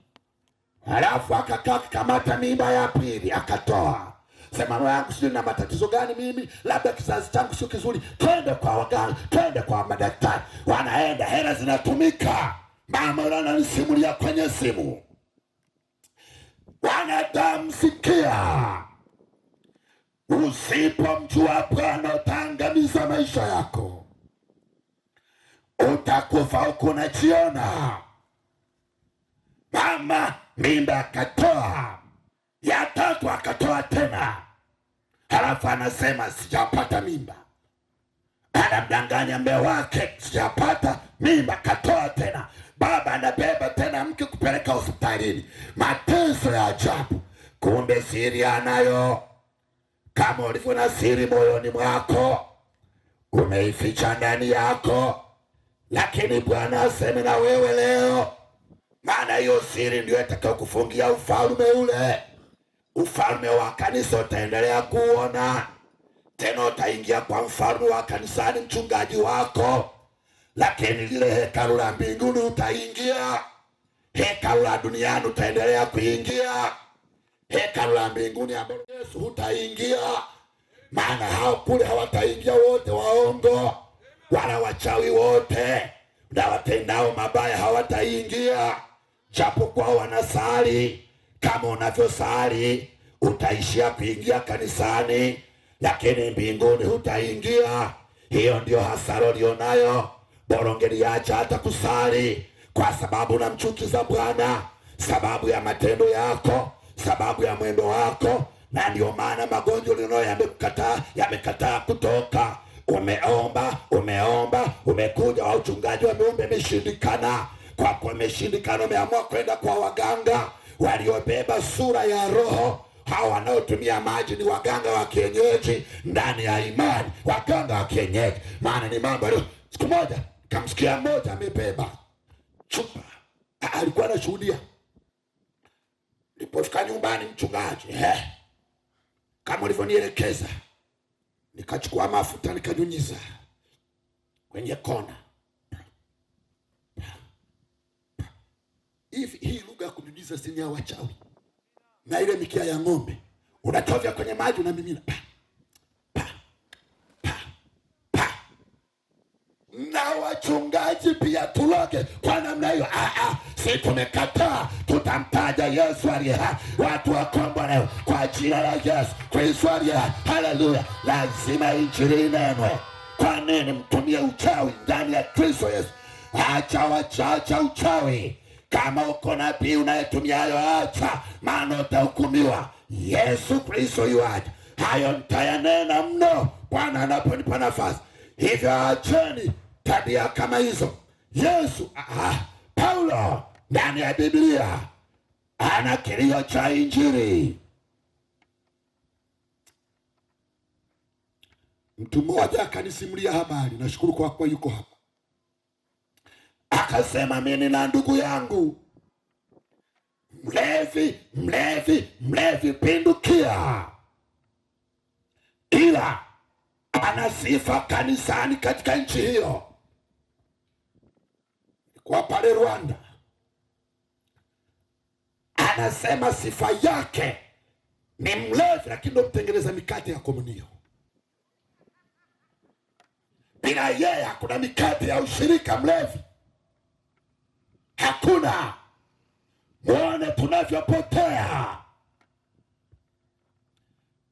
Halafu akakaa akakamata mimba ya pili akatoa. Sema roho yangu sijui na matatizo gani mimi, labda kizazi changu sio kizuri, twende kwa waganga, twende kwa madaktari. Wanaenda, hela zinatumika. Mama yule ananisimulia kwenye simu, wanadamu sikia, usipomjua Bwana utaangamiza maisha yako, utakufa huku unajiona. Mama mimba akatoa, ya tatu akatoa tena, halafu anasema sijapata mimba. Anamdanganya mume wake, sijapata mimba, katoa tena. Baba anabeba tena mke kupeleka hospitalini. Mateso ya ajabu. Kumbe siri anayo. Kama ulivyo na siri moyoni mwako, umeificha ndani yako, lakini Bwana aseme na wewe leo, maana hiyo siri ndio itakayokufungia ufalme ule. Ufalme wa kanisa utaendelea kuona tena, utaingia kwa mfalme wa kanisani, mchungaji wako, lakini lile hekalu la mbinguni utaingia, hekalu la duniani utaendelea kuingia, hekalu la mbinguni ambalo Yesu hutaingia, maana hao kule hawataingia wote waongo wala wachawi wote na watendao mabaya hawataingia, japokuwa wanasali kama unavyosali, utaishia kuingia kanisani, lakini mbinguni hutaingia. Hiyo ndio hasara ulionayo. Bora ungeliacha hata kusali, kwa sababu unamchukiza Bwana, sababu ya matendo yako, sababu ya mwendo wako, na ndio maana magonjwa ulionayo yamekukataa, yamekataa kutoka. Umeomba, umeomba, umekuja wa uchungaji wameomba, imeshindikana. Kwako imeshindikana, umeamua kwenda kwa waganga waliobeba sura ya roho. Hawa wanaotumia maji ni waganga wa kienyeji ndani ya imani, waganga wa kienyeji. Maana ni mambo yaliyo. Siku moja kamsikia mmoja amebeba chupa, alikuwa anashuhudia. Nilipofika nyumbani, mchungaji, kama ulivyonielekeza, nikachukua mafuta nikanyunyiza kwenye kona. Hivi hii lugha ya kunyunyiza si ya wachawi? Na ile mikia ya ng'ombe unachovya kwenye maji unamimina pa, pa, pa, pa. Na wachungaji pia tuloge kwa namna hiyo. Si tumekataa, tutamtaja Yesu aliye hai. Watu wakombolewe kwa jina la Yesu Kristo aliye hai. Haleluya! Lazima injili inenwe. Kwa nini mtumie uchawi ndani ya Kristo Yesu? Acha wachacha uchawi. Kama uko nabii unayetumia hayo, acha, maana utahukumiwa. Yesu Kristo yuaja. Hayo nitayanena mno Bwana anaponipa nafasi. Hivyo acheni tabia kama hizo. Yesu, Paulo ndani ya Biblia ana kilio cha injili. Mtu mmoja akanisimulia habari, nashukuru kwa kuwa yuko hapa. Akasema mimi na ndugu yangu mlevi, mlevi, mlevi pindukia, ila ana sifa kanisani katika nchi hiyo, kwa pale Rwanda. Anasema sifa yake ni mlevi, lakini ndo mtengeneza mikate ya komunio. Bila yeye hakuna mikate ya ushirika. Mlevi hakuna. Mwone tunavyopotea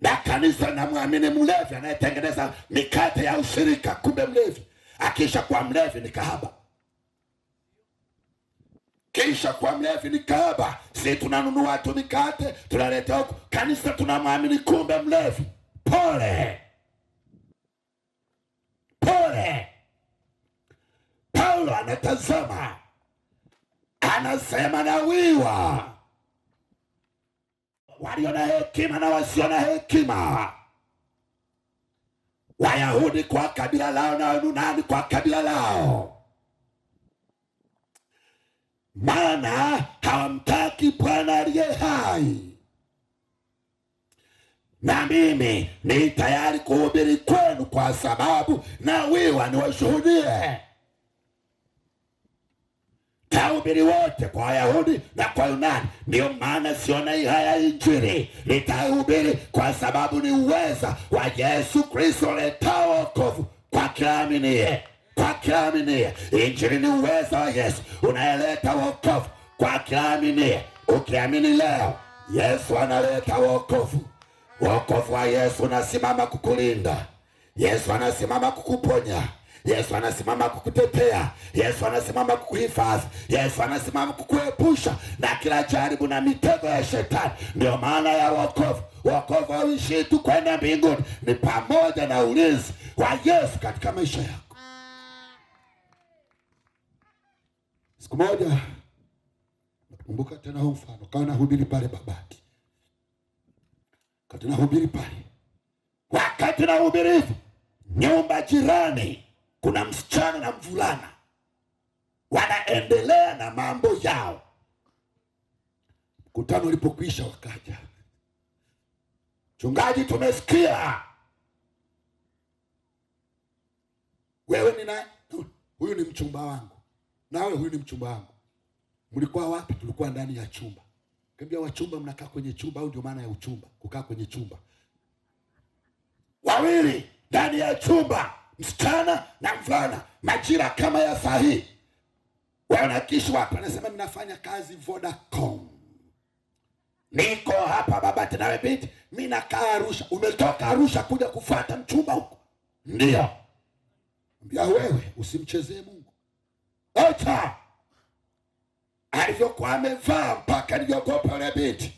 na kanisa namwamini mlevi anayetengeneza mikate ya ushirika, kumbe mlevi. Akisha kuwa mlevi ni kahaba, kisha kuwa mlevi ni kahaba. Si tunanunua tu mikate tunaleta huku kanisa, tunamwamini, kumbe mlevi. Pole pole. Paulo anatazama, anasema nawiwa walio na hekima na wasio na hekima, Wayahudi kwa kabila lao na Wayunani kwa kabila lao, maana hawamtaki Bwana aliye hai. Na mimi ni tayari kuhubiri kwenu, kwa sababu nawiwa niwashuhudie. Tahubiri wote kwa Wayahudi na kwa Yunani. Ndiyo maana siona haya Injili, nitahubiri kwa sababu ni uweza wa Yesu Kristo uletao wokovu kwa kila aminiye, kwa kila aminiye. Injili ni uweza wa Yesu unayeleta wokovu kwa kila aminiye. Ukiamini leo, Yesu analeta wokovu. Wokovu wa Yesu unasimama kukulinda. Yesu anasimama kukuponya. Yesu anasimama kukutetea. Yesu anasimama kukuhifadhi. Yesu anasimama kukuepusha na kila jaribu na mitego ya shetani. Ndio maana ya wokovu. Wokovu hauishii tu kwenda mbinguni, ni pamoja na ulinzi wa Yesu katika maisha yako. Siku moja nakumbuka tena huu mfano, kawa nahubiri pale Babati, wakati nahubiri pale, wakati nahubiri hivi, nyumba jirani kuna msichana na mvulana wanaendelea na mambo yao. Mkutano ulipokwisha, wakaja, mchungaji, tumesikia wewe ni nani? Huyu ni mchumba wangu, nawe huyu ni mchumba wangu. Mlikuwa wapi? Tulikuwa ndani ya chumba. Kaambia wachumba mnakaa kwenye chumba, au ndio maana ya uchumba, kukaa kwenye chumba. Wawili ndani ya chumba, msichana na mvulana, majira kama ya saa hii. Wanakishi wapi? Anasema ninafanya kazi Vodacom, niko hapa Babati. Nawe binti, mimi nakaa Arusha. Umetoka Arusha kuja kufuata mchumba huko? Ndio. Ambia wewe usimchezee Mungu. Acha alivyokuwa amevaa mpaka niliogopa yule binti.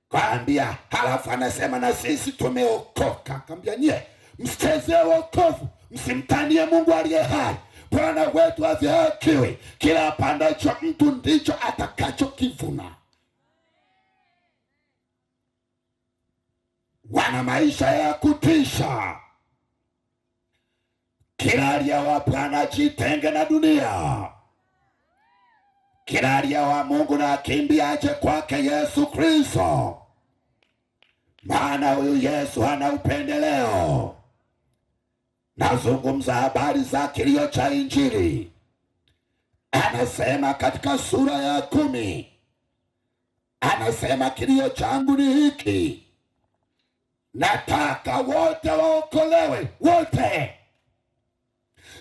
Kaambia, halafu anasema na sisi tumeokoka. Kaambia nyie msichezee wokovu, msimtanie Mungu aliye hai. Bwana wetu hadhihakiwi, kila apandacho mtu ndicho atakachokivuna. Wana maisha ya kutisha. Kila aliye wa Bwana ajitenge na dunia. Kila aliye wa Mungu na akimbie aje kwake Yesu Kristo, maana huyu Yesu hana upendeleo. Nazungumza habari za kilio cha Injili. Anasema katika sura ya 10, anasema kilio changu ni hiki, nataka wote waokolewe, wote,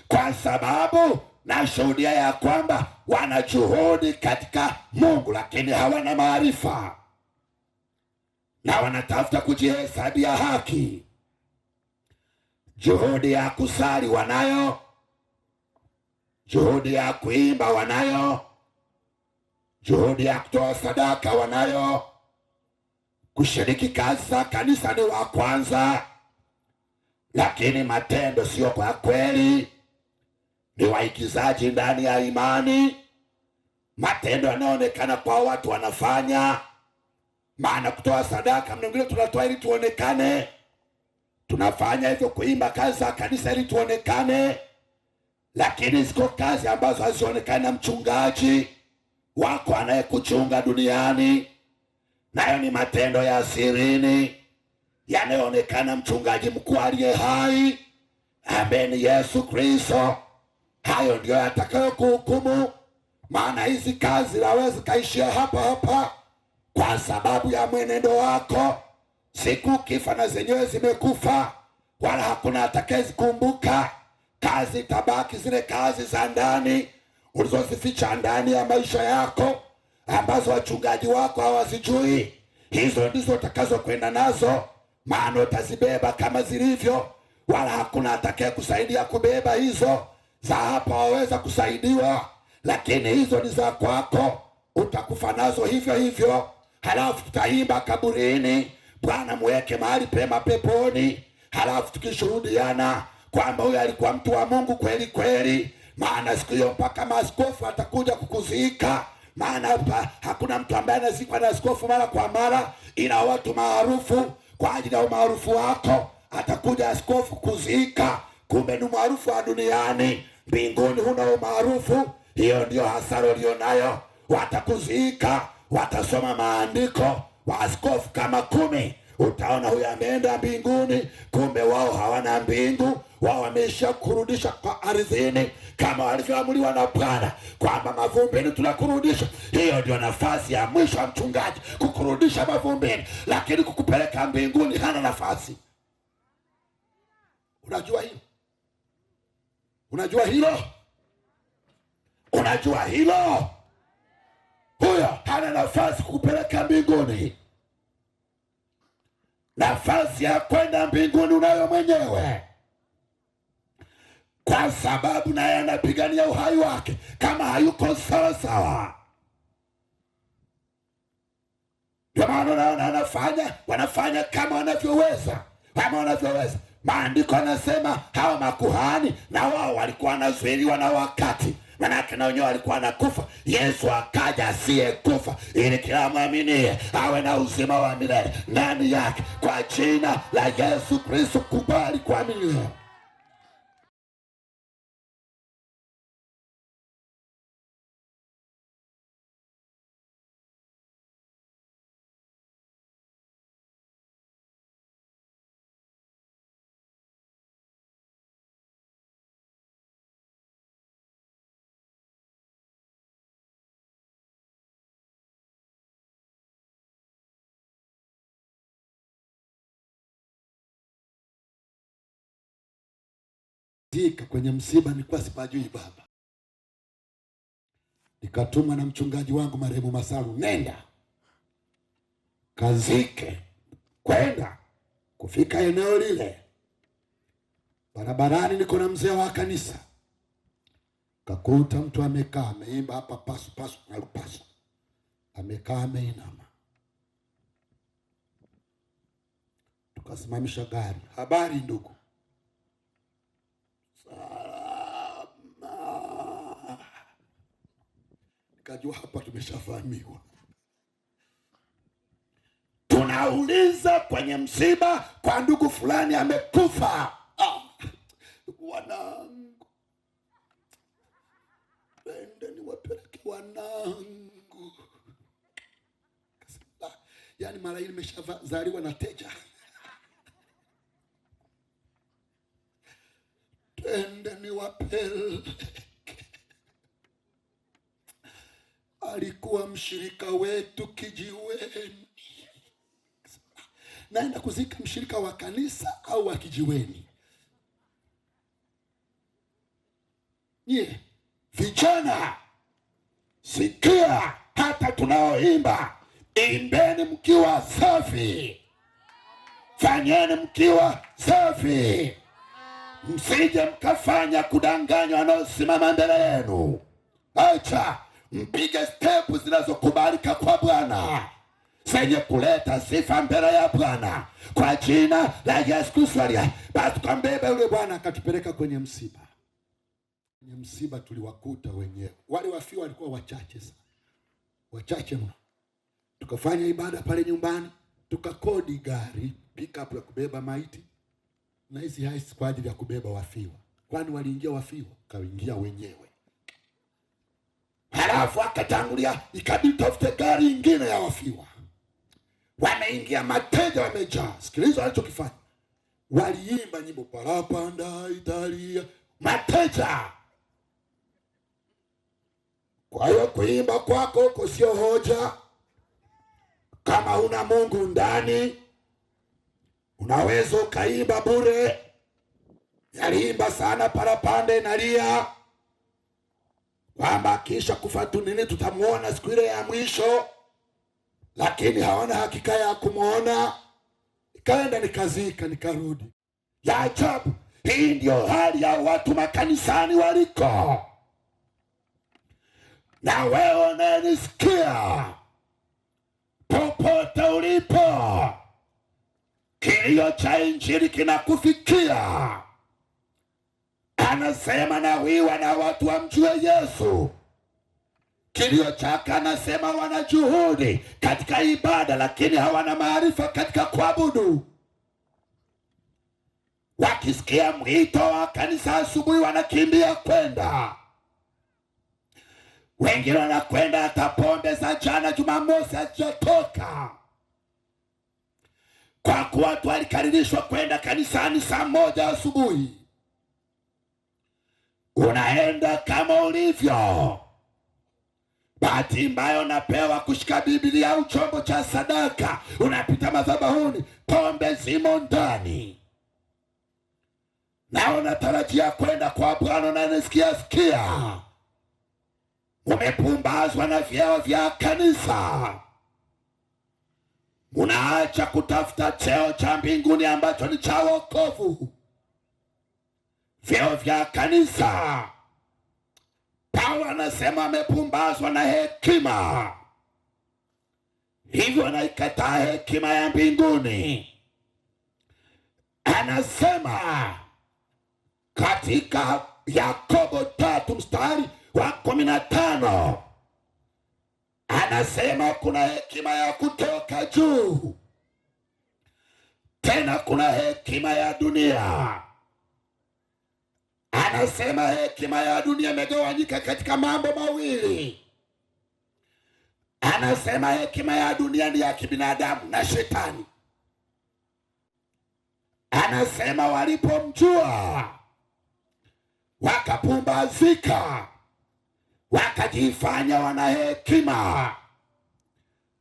kwa sababu nashuhudia ya kwamba wana juhudi katika Mungu, lakini hawana maarifa na wanatafuta kujihesabia haki. Juhudi ya kusali wanayo, juhudi ya kuimba wanayo, juhudi ya kutoa sadaka wanayo, kushiriki kazi za kanisa ni wa kwanza, lakini matendo sio kwa kweli. Ni waigizaji ndani ya imani. Matendo yanayoonekana kwa watu wanafanya, maana kutoa sadaka mwingine tunatoa ili tuonekane. Tunafanya hivyo kuimba kazi za kanisa ili tuonekane, lakini ziko kazi ambazo hazionekani na mchungaji wako anayekuchunga duniani, nayo ni matendo ya sirini yanayoonekana mchungaji mkuu aliye hai ambaye ni Yesu Kristo. Hayo ndiyo yatakayokuhukumu, maana hizi kazi naweza kaishia hapa hapa kwa sababu ya mwenendo wako. Siku kifa na zenyewe zimekufa, wala hakuna atakayezikumbuka. Kazi tabaki zile kazi za ndani ulizozificha ndani ya maisha yako, ambazo wachungaji wako hawazijui. Hizo ndizo utakazokwenda nazo, maana utazibeba kama zilivyo, wala hakuna atakaye kusaidia kubeba hizo. Za hapa waweza kusaidiwa, lakini hizo ni za kwako, utakufa nazo hivyo hivyo. Halafu tutaimba kaburini, Bwana muweke mahali pema peponi. Halafu tukishuhudiana kwamba huyu alikuwa mtu wa Mungu kweli kweli, maana siku hiyo mpaka maaskofu atakuja kukuzika. Maana hapa hakuna mtu ambaye anazikwa na askofu mara kwa mara, ila watu maarufu. Kwa ajili ya umaarufu wako atakuja askofu kuzika, kumbe ni umaarufu wa duniani. Mbinguni huna umaarufu. Hiyo ndio hasara ulionayo. Watakuzika, watasoma maandiko, waaskofu kama 10, utaona huyu ameenda mbinguni, kumbe wao hawana mbingu. Wao wameisha kurudisha kwa ardhini kama walivyoamriwa na Bwana kwamba mavumbini tunakurudisha. Hiyo ndio nafasi ya mwisho ya mchungaji, kukurudisha mavumbini, lakini kukupeleka mbinguni hana nafasi. Unajua hilo? Unajua hilo? Unajua hilo? Huyo hana nafasi kukupeleka mbinguni. Nafasi ya kwenda mbinguni unayo mwenyewe, kwa sababu naye anapigania uhai wake kama hayuko sawa sawa. Ndio maana unaona wanafanya kama wanavyoweza, kama wanavyoweza. Maandiko yanasema hawa makuhani na wao walikuwa wanazuiliwa na wakati, manake na wenyewe walikuwa wanakufa. Yesu akaja asiyekufa, ili kila mwaminiye awe na uzima wa milele ndani yake. Kwa jina la Yesu Kristo, kubali kuamini. Zika kwenye msiba nilikuwa sipajui baba. Nikatumwa na mchungaji wangu marehemu Masaru, nenda kazike. Kwenda kufika eneo lile, barabarani niko na mzee wa kanisa, kakuta mtu amekaa ameimba hapa pasu pasu na pasu, amekaa ameinama. Tukasimamisha gari. Habari ndugu? Salama. Nikajua hapa tumeshavamiwa. Tunauliza kwenye msiba kwa ndugu fulani amekufa. Wanangu, twende niwapeleke wanangu. Kasema, yaani mara hii nimeshazaliwa na teja. Twende niwapeleke. Alikuwa mshirika wetu kijiweni. Naenda kuzika mshirika wa kanisa au wa kijiweni? Nye vijana, sikia, hata tunaoimba, imbeni mkiwa safi, fanyeni mkiwa safi, msije mkafanya kudanganywa wanaosimama mbele yenu. Acha mpige stepu zinazokubalika kwa Bwana, zenye kuleta sifa mbele ya Bwana, kwa jina la Yesu Kristo. Basi tukambeba yule bwana akatupeleka kwenye msiba. Kwenye msiba tuliwakuta wenyewe wale wafiwa walikuwa wachache sana, wachache mno. Tukafanya ibada pale nyumbani, tukakodi gari pickup ya kubeba maiti. Na hizi haisi kwa ajili ya kubeba wafiwa, kwani waliingia wafiwa? Kaingia wenyewe. Halafu akatangulia, ikabidi tafute gari ingine ya wafiwa. Wameingia mateja, wamejaa. Sikiliza walichokifanya, waliimba nyimbo parapanda Italia, mateja. Kwa hiyo kuimba kwako huko sio hoja. Kama una Mungu ndani, unaweza ukaimba bure. Yaliimba sana parapanda inalia kwamba kisha kufa tu nini tutamwona siku ile ya mwisho, lakini hawana hakika ya kumwona. Nikaenda nikazika, nikarudi. Ya ajabu, hii ndio hali ya watu makanisani waliko. Na wewe unayenisikia popote ulipo, kilio cha injili kinakufikia. Anasema nawiwa na watu wamjue Yesu. Kilio chake anasema wana juhudi katika ibada, lakini hawana maarifa katika kuabudu. Wakisikia mwito wa kanisa asubuhi, wanakimbia kwenda. Wengine wanakwenda hata pombe za jana Jumamosi hazijatoka, kwa kuwa watu walikaririshwa kwenda kanisani saa 1 asubuhi. Unaenda kama ulivyo. Bahati mbaya unapewa kushika Biblia au chombo cha sadaka, unapita madhabahuni, pombe zimo ndani, na unatarajia kwenda kwa Bwana na nisikia sikia. Umepumbazwa na vyeo vya kanisa, unaacha kutafuta cheo cha mbinguni ambacho ni cha wokovu. Vyeo vya kanisa, Paulo anasema amepumbazwa na hekima, hivyo anaikataa hekima ya mbinguni. Anasema katika Yakobo 3:15, anasema kuna hekima ya kutoka juu, tena kuna hekima ya dunia. Anasema hekima ya dunia imegawanyika katika mambo mawili. Anasema hekima ya dunia ni ya kibinadamu na shetani. Anasema walipomjua wakapumbazika, wakajifanya wana hekima,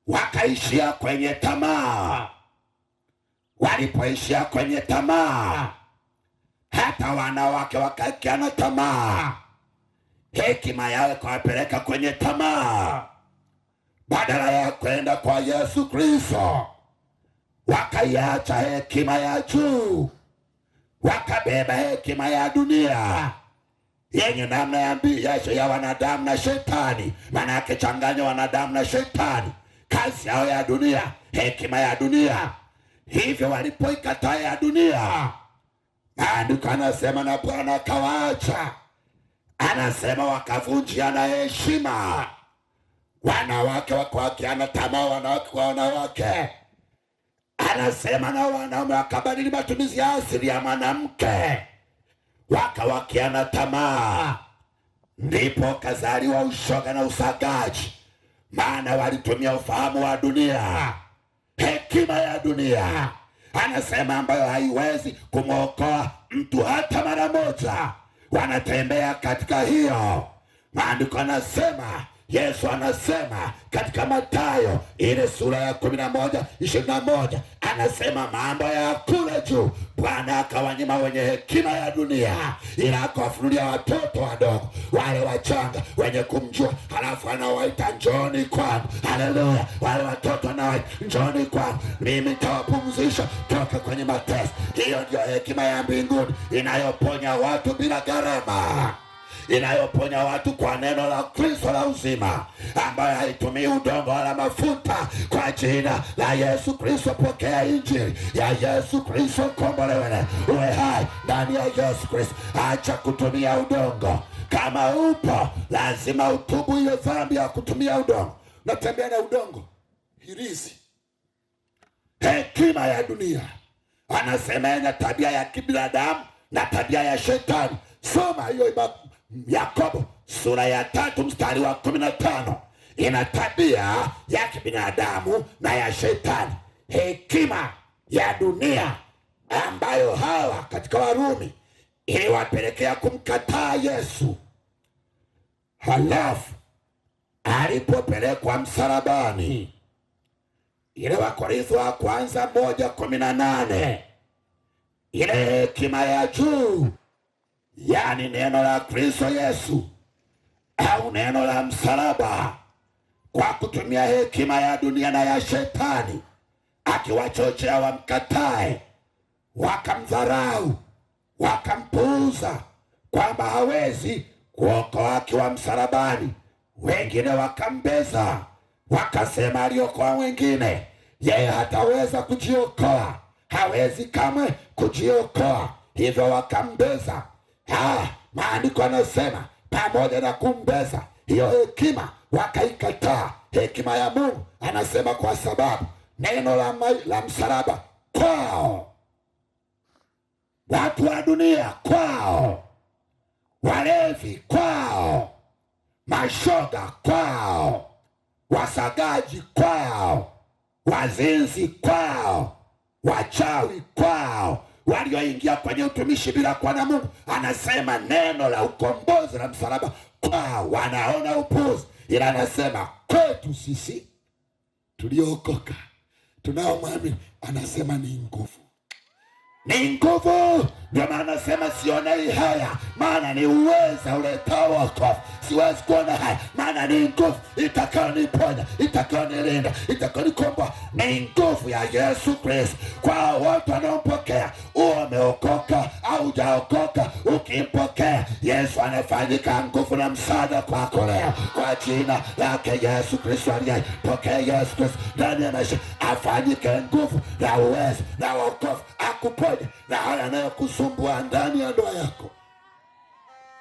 wakaishia kwenye tamaa. Walipoishia kwenye tamaa, hata wanawake wakakiana tamaa. Hekima yao ikawapeleka kwenye tamaa, badala ya kwenda kwa Yesu Kristo. Wakaiacha hekima ya juu, wakabeba hekima ya dunia yenye namna ya mbiyasho ya wanadamu na shetani. Maana yake changanya wanadamu na shetani, kazi yao ya dunia, hekima ya dunia. Hivyo walipoikataa ya dunia, maandiko anasema na Bwana akawaacha. Anasema wakavunjiana heshima, wanawake wakawakiana tamaa, wanawake kwa wanawake. Anasema na wanaume wakabadili matumizi ya asili ya mwanamke, wakawakiana tamaa. Ndipo kazaliwa ushoga na usagaji, maana walitumia ufahamu wa dunia, hekima ya dunia. Anasema ambayo haiwezi kumwokoa mtu hata mara moja. Wanatembea katika hiyo. Maandiko anasema, Yesu anasema katika Mathayo ile sura ya 11:21, anasema mambo ya kule juu Bwana akawanyima wenye hekima ya dunia, ila akawafunulia watoto wadogo, wale wachanga wenye kumjua. Halafu anawaita njooni kwangu. Haleluya! Wale watoto anawaita njooni kwangu, mimi nitawapumzisha toka kwenye mateso. Hiyo ndio hekima ya mbinguni inayoponya watu bila gharama, inayoponya watu kwa neno la Kristo la uzima, ambayo haitumii udongo wala mafuta. Kwa jina la Yesu Kristo, pokea injili ya Yesu Kristo, kombolewe, uwe hai ndani ya Yesu Kristo. Acha kutumia udongo. Kama upo, lazima utubu hiyo dhambi ya kutumia udongo. Natembea na udongo, hirizi, hekima ya dunia Anasema ina tabia ya kibinadamu na tabia ya shetani. Soma hiyo Yakobo sura ya 3 mstari wa 15. Ina tabia ya kibinadamu na ya shetani. Hekima ya dunia ambayo hawa katika Warumi iliwapelekea kumkataa Yesu. Halafu alipopelekwa msalabani, ile Wakorintho wa kwanza 1:18, ile hekima ya juu, yani neno la Kristo Yesu au neno la msalaba, kwa kutumia hekima ya dunia na ya shetani, akiwachochea wamkatae, wakamdharau, wakampuuza kwamba hawezi kuokoa akiwa msalabani. Wengine wakambeza, wakasema aliokoa wengine, yeye hataweza kujiokoa, hawezi kamwe kujiokoa. Hivyo wakambeza. Maandiko yanasema pamoja na kumbeza, hiyo hekima wakaikataa, hekima ya Mungu. Anasema kwa sababu neno la msalaba kwao, watu wa dunia kwao, walevi kwao, mashoga kwao, wasagaji kwao, wazinzi kwao, wachawi kwao, walioingia kwenye utumishi bila kuwa na Mungu. Anasema neno la ukombozi la msalaba kwao wanaona upuzi, ila anasema kwetu sisi tuliookoka tunaomwamini, anasema ni nguvu. Ni nguvu. Ndio maana anasema sionei haya, maana ni uweza uletao wokovu. Siwezi kuona haya, maana ni nguvu itakayoniponya, itakayonilinda, itakayonikomboa. Ni nguvu ya Yesu Kristo kwa watu wanaompokea. Umeokoka au hujaokoka, ukimpokea Yesu anafanyika nguvu na msaada kwako leo, kwa jina lake Yesu Kristo aliye. Pokea Yesu Kristo ndani ya maisha, afanyike nguvu na uwezo na wokovu, akuponye na haya yanayokusumbua ndani ya ndoa yako.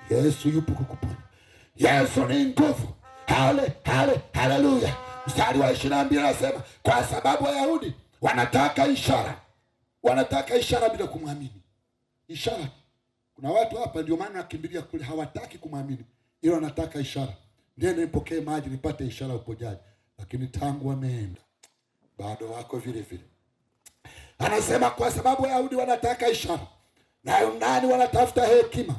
Yesu yupo kukuponya. Yesu ni nguvu. Haleluya. Mstari wa 22 anasema kwa sababu Wayahudi wanataka ishara. Wanataka ishara bila kumwamini. Ishara. Kuna watu hapa ndio maana wakimbilia kule, hawataki kumwamini, ila wanataka ishara. Ndiye nipokee maji nipate ishara ya uponyaji. Lakini tangu wameenda bado wako vile vile. Anasema kwa sababu Wayahudi wanataka ishara na Yunani wanatafuta hekima,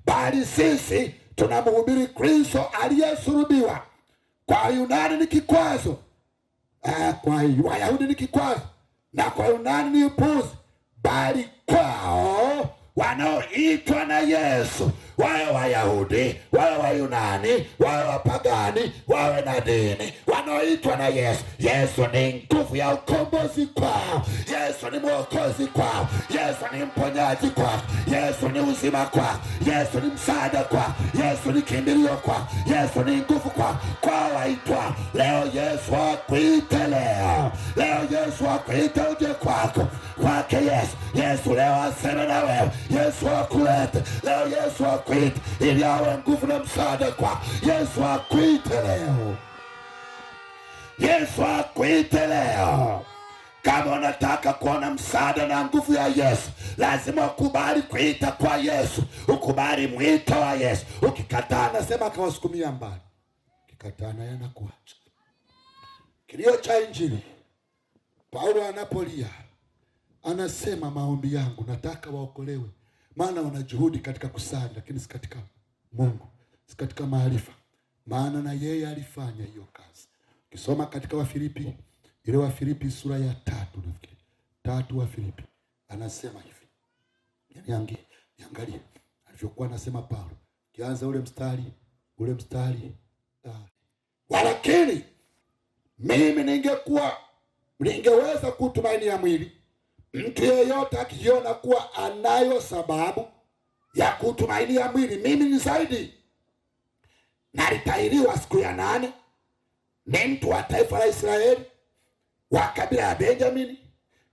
bali sisi tunamhubiri Kristo aliyesulubiwa. Kwa Yunani ni kikwazo, kwa Wayahudi ni kikwazo, na kwa Yunani ni upuzi, bali kwao wanaoitwa na Yesu, wawe Wayahudi, wawe Wayunani, wawe wapagani, wawe na dini, wanaoitwa na Yesu. Yesu ni nguvu ya ukombozi kwao. Yesu ni mwokozi kwao. Yesu ni mponyaji kwao. Yesu ni uzima kwao. Yesu ni msaada kwao. Yesu ni kimbilio kwao. Yesu ni nguvu kwao. Kwao waitwa leo. Yesu akuite leo. Leo Yesu akuite uje kwako. Kwake Yesu. Yesu leo aseme na wewe. Yesu akulete leo. Yesu akuite ili awe nguvu na msaada kwako. Yesu akuite leo. Yesu akuite leo. Kama unataka kuona msaada na nguvu ya Yesu, lazima ukubali kuita kwa Yesu, ukubali mwito wa Yesu. Ukikataa, nasema akawasukumia mbali. Ukikataa naye anakuacha. Kilio cha Injili, Paulo anapolia anasema maombi yangu nataka waokolewe, maana wana juhudi katika kusali, lakini si katika Mungu, si katika maarifa, maana na yeye alifanya hiyo kazi. Ukisoma katika Wafilipi, ile Wafilipi sura ya 3 nafikiri, 3 Wafilipi, anasema hivi. Niangalie alivyokuwa anasema Paulo. Kianza ule mstari walakini mimi ningeweza kutumainia mwili. Mtu yeyote akijiona kuwa anayo sababu ya kutumainia mwili, mimi ni zaidi. Nalitahiriwa siku ya 8, ni mtu wa taifa la Israeli, wa kabila ya Benjamini,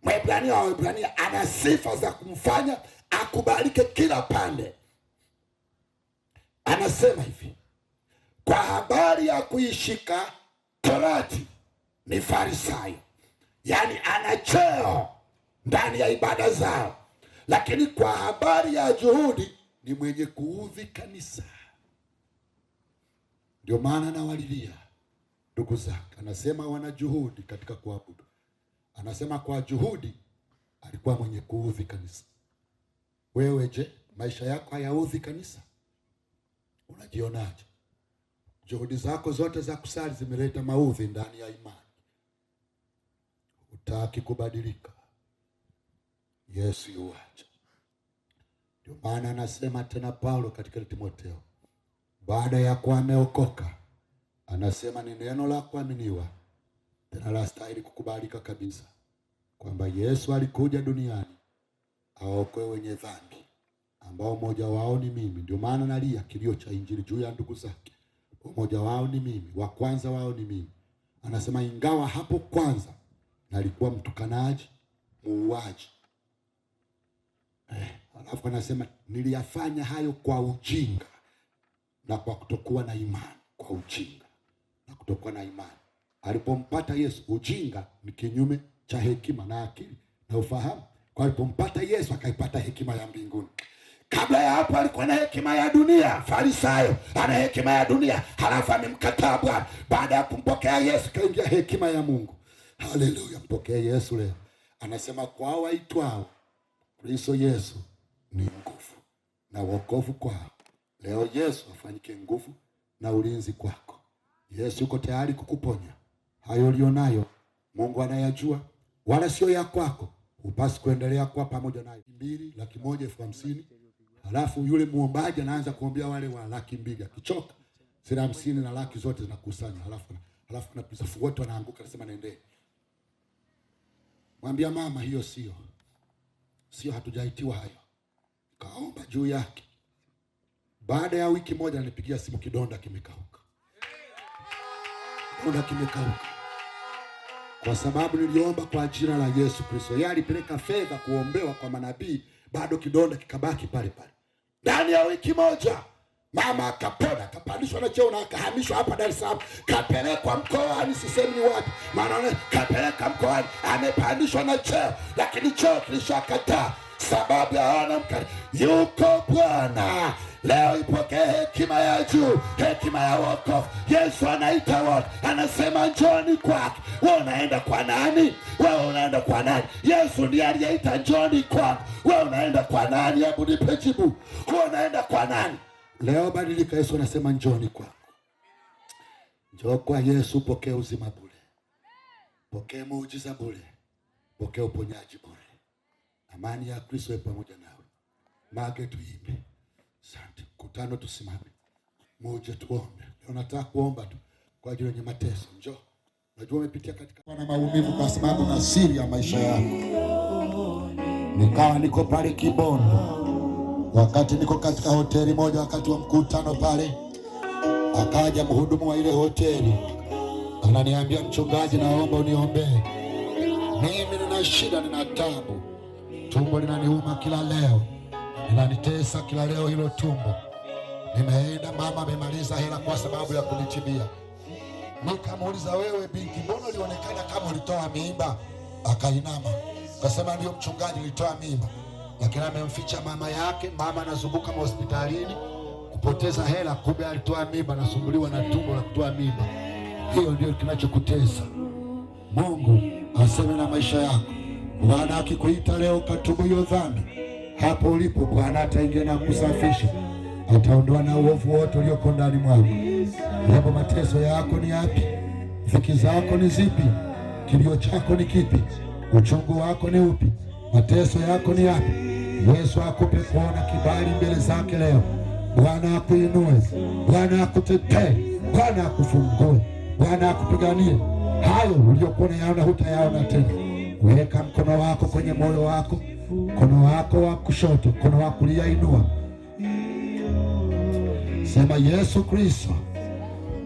Mwebrania wa Waebrania. Ana sifa za kumfanya akubalike kila pande. Anasema hivi, kwa habari ya kuishika Torati ni Farisayo. Yani ana cheo ndani ya ibada zao, lakini kwa habari ya juhudi ni mwenye kuudhi kanisa. Ndio maana nawalilia ndugu zake, anasema wana juhudi katika kuabudu, anasema kwa juhudi alikuwa mwenye kuudhi kanisa. Wewe je, maisha yako hayaudhi kanisa? Unajionaje? Juhudi zako zote za kusali zimeleta maudhi ndani ya imani, hutaki kubadilika. Yesu yuaje. Ndio maana anasema tena Paulo katika Timotheo, baada ya kuwa ameokoka, anasema ni neno la kuaminiwa tena la stahili kukubalika kabisa, kwamba Yesu alikuja duniani awaokoe wenye dhambi, ambao mmoja wao ni mimi. Ndio maana nalia kilio cha injili juu ya ndugu zake, mmoja wao ni mimi, wa kwanza wao ni mimi. Anasema ingawa hapo kwanza nalikuwa mtukanaji, muuaji, alafu anasema niliyafanya hayo kwa ujinga na kwa kutokuwa na imani, kwa ujinga na kutokuwa na imani. Alipompata Yesu, ujinga ni kinyume cha hekima na akili na ufahamu. Kwa alipompata Yesu akaipata hekima ya mbinguni. Kabla ya hapo alikuwa na hekima ya dunia, Farisayo ana hekima ya dunia, halafu amemkataa Bwana. Baada ya kumpokea Yesu kaingia hekima ya Mungu. Haleluya, mpokee Yesu leo. Anasema kwa waitwao Kristo Yesu ni nguvu na wokovu kwao. Leo Yesu afanyike nguvu na ulinzi kwako. Yesu yuko tayari kukuponya. Hayo ulionayo Mungu anayajua, wala sio ya kwako. Hupasi kuendelea kuwa pamoja nayo. 2, 150,000. Halafu yule muombaji anaanza kuombea wale wa 200,000, akichoka zile 50 na laki zote zinakusanywa, halafu anapuliza wote wanaanguka, anasema nendeni. Mwambia mama, hiyo sio, hatujaitiwa hayo. Kaomba juu yake. Baada ya wiki moja ananipigia simu, kidonda kimekauka. Kidonda kimekauka. Kwa sababu niliomba kwa jina la Yesu Kristo. Yeye alipeleka fedha kuombewa kwa manabii, bado kidonda kikabaki pale pale. Ndani ya wiki moja mama akapona, akapandishwa na cheo na akahamishwa hapa Dar es Salaam, kapelekwa mkoani, sisemi ni wapi, maana kapeleka mkoani, amepandishwa na cheo, lakini cheo kilishakataa sababu ya hawana mkali. Yuko Bwana. Leo ipokee hekima ya juu, hekima ya wokovu. Yesu anaita wote, anasema njoni kwake. Wewe unaenda kwa nani? Wewe unaenda kwa nani? Yesu ndiye aliyeita njoni kwake. Wewe unaenda kwa nani? Hebu nipe jibu. Wewe unaenda kwa nani? Leo badilika. Yesu anasema njoni kwako. Njoo kwa Yesu, pokee uzima bure, pokee muujiza bure, pokee uponyaji bure. Amani ya Kristo iwe pamoja nawe. Mage tuimbe. Asante. Mkutano tusimame. Muje tuombe. Leo nataka kuomba tu kwa ajili ya mateso. Njoo. Najua umepitia katika na maumivu kwa sababu na siri ya maisha yako. Nikawa niko pale Kibondo. Wakati niko katika hoteli moja, wakati wa mkutano pale, akaja mhudumu wa ile hoteli. Ananiambia, mchungaji, naomba uniombee. Mimi nina shida, nina taabu. Tumbo linaniuma kila leo. Linanitesa kila leo hilo tumbo. Nimeenda, mama amemaliza hela kwa sababu ya kunitibia. Nikamuuliza, wewe binti, mbona ulionekana kama ulitoa mimba? Akainama. Akasema ndio mchungaji, nilitoa mimba. Lakini amemficha mama yake, mama anazunguka hospitalini kupoteza hela, kumbe alitoa mimba, anasumbuliwa na tumbo la kutoa mimba. Hiyo ndio kinachokutesa. Mungu aseme na maisha yako. Bwana akikuita leo katubu hiyo dhambi, hapo ulipo Bwana ataingia na kusafisha, ataondoa na uovu wote ulioko ndani mwako. Hapo mateso yako ni yapi? Dhiki zako ni zipi? Kilio chako ni kipi? Uchungu wako ni upi? Mateso yako ni yapi? Yesu akupe kuona kibali mbele zake leo. Bwana akuinue, Bwana akutetee, Bwana akufungue, Bwana akupiganie. Hayo uliyokuwa unayaona hutayaona tena. Weka mkono wako kwenye moyo wako, mkono wako wa kushoto, mkono wa kulia inua. Sema, Yesu Kristo,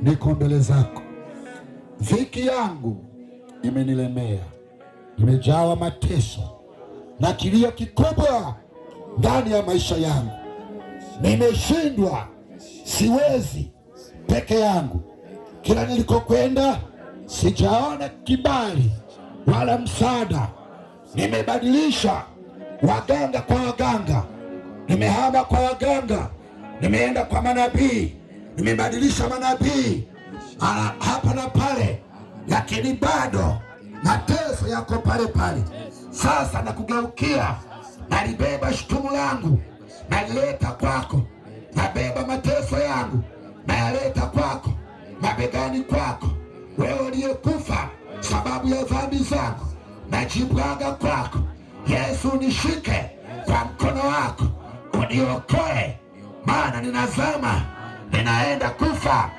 niko mbele zako. Dhiki yangu imenilemea, nimejawa mateso na kilio kikubwa ndani ya maisha yangu. Nimeshindwa, siwezi peke yangu. Kila nilikokwenda sijaona kibali wala msaada. Nimebadilisha waganga kwa waganga, nimehama kwa waganga, nimeenda kwa manabii, nimebadilisha manabii hapa na pale, lakini bado mateso yako pale pale. Sasa nakugeukia, nalibeba shutumu langu, nalileta kwako, nabeba mateso yangu, nayaleta kwako, mabegani kwako, wewe uliyekufa sababu ya dhambi zangu, najibwaga kwako. Yesu, nishike kwa mkono wako, uniokoe, maana ninazama, ninaenda kufa.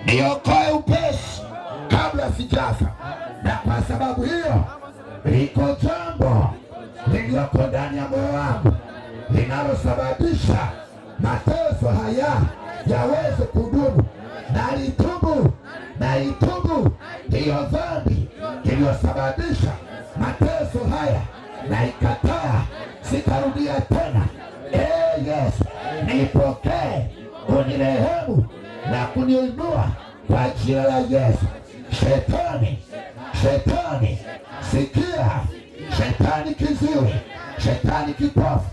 Niokoe upesi kabla sijafa. Na kwa sababu hiyo, liko jambo lililoko ndani ya moyo wangu linalosababisha mateso haya yaweze kudumu. Nalitubu, naitubu hiyo dhambi iliyosababisha mateso haya, naikataa, sitarudia tena. Ee Yesu, nipokee, unirehemu na kuniinua kwa jina la Yesu. Shetani, shetani, sikia! Shetani kiziwi, shetani kipofu,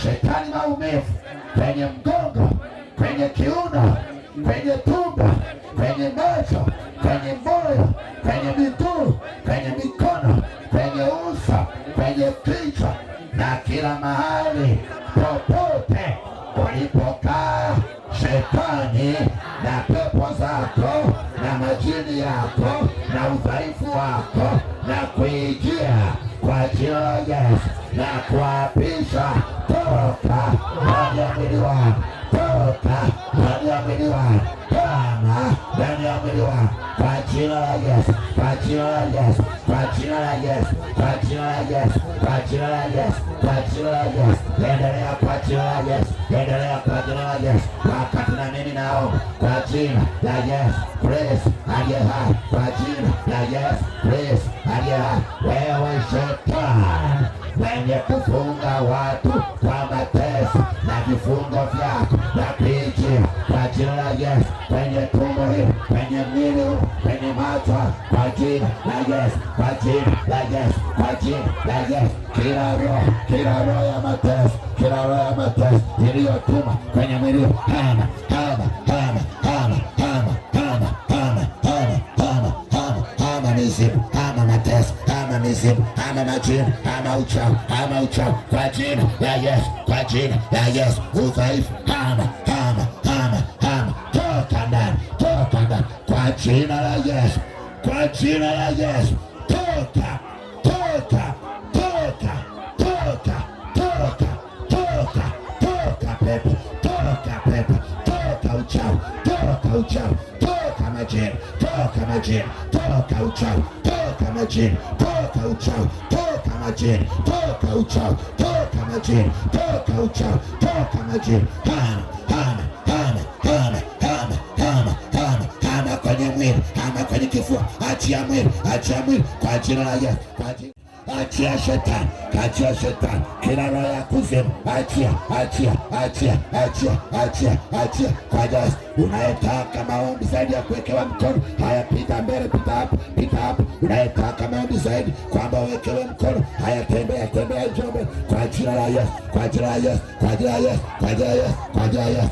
shetani maumivu kwenye mgongo, kwenye kiuno, kwenye tumbo, kwenye macho, kwenye moyo, kwenye miguu, kwenye mikono, kwenye uso, kwenye kichwa na kila mahali popote ulipokaa shetani na pepo zako na majini yako na udhaifu wako na kuijia kwa jina la Yesu na kuapisha, toka ndani ya mwili wangu, toka ndani ya mwili wangu, kama ndani ya mwili wangu, kwa jina la Yesu, kwa jina la Yesu, kwa jina la Yesu, kwa jina la Yesu, kwa jina la Yesu, kwa jina la Yesu, endelea kwa jina la Yesu, endelea kwa jina la Yesu, wakati na mimi naomba kwa jina la Yesu Kristo aliye hai, kwa jina la Yesu Kristo aliye hai, wewe shetani mwenye kufunga watu kwa mateso na vifungo vyako na kuijia kwa jina la Yesu, kwenye tumbo hili, kwenye mwili huu, kwenye macho, kwa jina la Yesu, kwa jina la Yesu, kwa jina la Yesu, kila roho, kila roho ya mateso, kila roho ya mateso iliyotuma kwenye mwili huu, hama, hama, hama, hama, hama, hama, hama, hama, hama, hama, hama mizimu, hama mateso, hama mizimu, hama majini, hama uchawi, hama uchawi, kwa jina la Yesu, kwa jina la Yesu, udhaifu, hama, hama, hama, hama, toka ndani, toka ndani, kwa jina la Yesu, kwa jina la Yesu, toka, toka, toka, toka, toka, toka, toka pepo, toka pepo, toka uchawi, toka uchawi, toka majini, toka majini, toka uchawi, toka majini, toka uchawi, toka majini, toka uchawi, toka majini, toka uchawi, toka majini, hama, hama, hama, hama, hama, hama, hama, hama kwenye mwili, hama kwenye kifua, achia mwili, achia mwili, kwa jina la Yesu, kwa jina achia shetani, achia shetani, kila roho ya kuzimu, achia, achia, achia, achia, achia, achia kwa Yesu. Unayetaka maombi zaidi ya kuwekewa mkono, haya, pita mbele, pita hapo, pita hapo. Unayetaka maombi zaidi kwamba uwekewe mkono, haya, tembea, tembea, njoo mbele kwa jina la Yesu, kwa jina la Yesu, kwa jina la Yesu, kwa jina la Yesu, kwa jina la Yesu,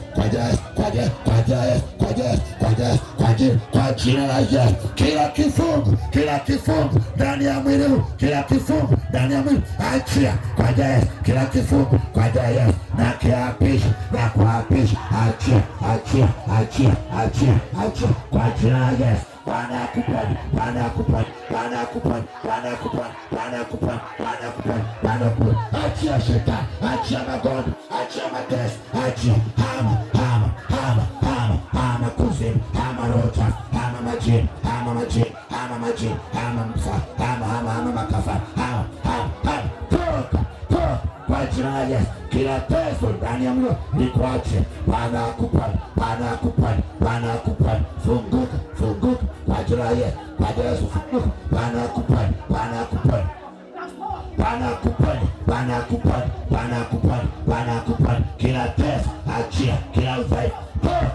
kwa jina la Yesu, kwa jina, kwa jina la Yesu, kwa jina la Yesu, kwa jina la Yesu, kwa jina la Yesu, kila kifungu, kila kifungu ndani ya mwili huu, kila kifungu ndani ya mwili, achia kwa jina la Yesu, kila kifungu kwa jina la Yesu, na kiapisha na kuapisha, achia, achia, achia, achia, achia kwa jina la Yesu. Bwana akuponye, Bwana akuponye, Bwana akuponye, Bwana akuponye, Bwana akuponye, Bwana akuponye, Bwana akuponye. Achia shetani, achia magonjwa, achia mateso, achia, hama, hama, hama, hama, hama kuzimu, hama roho chafu, hama majini, hama majini, hama majini, hama msa, hama, hama, hama makafara, hama, hama, hama, toka, toka kwa jina la Yesu. Kila teso ndani ya mwili likuache. Bwana akuponye, Bwana akuponye, Bwana akuponye. Funguka, funguka kwa jina la Yesu, kwa jina la Yesu, funguka. Bwana akuponye, Bwana akuponye, Bwana akuponye, Bwana akuponye, Bwana akuponye, Bwana akuponye. Kila teso achia, kila udhaifu toka,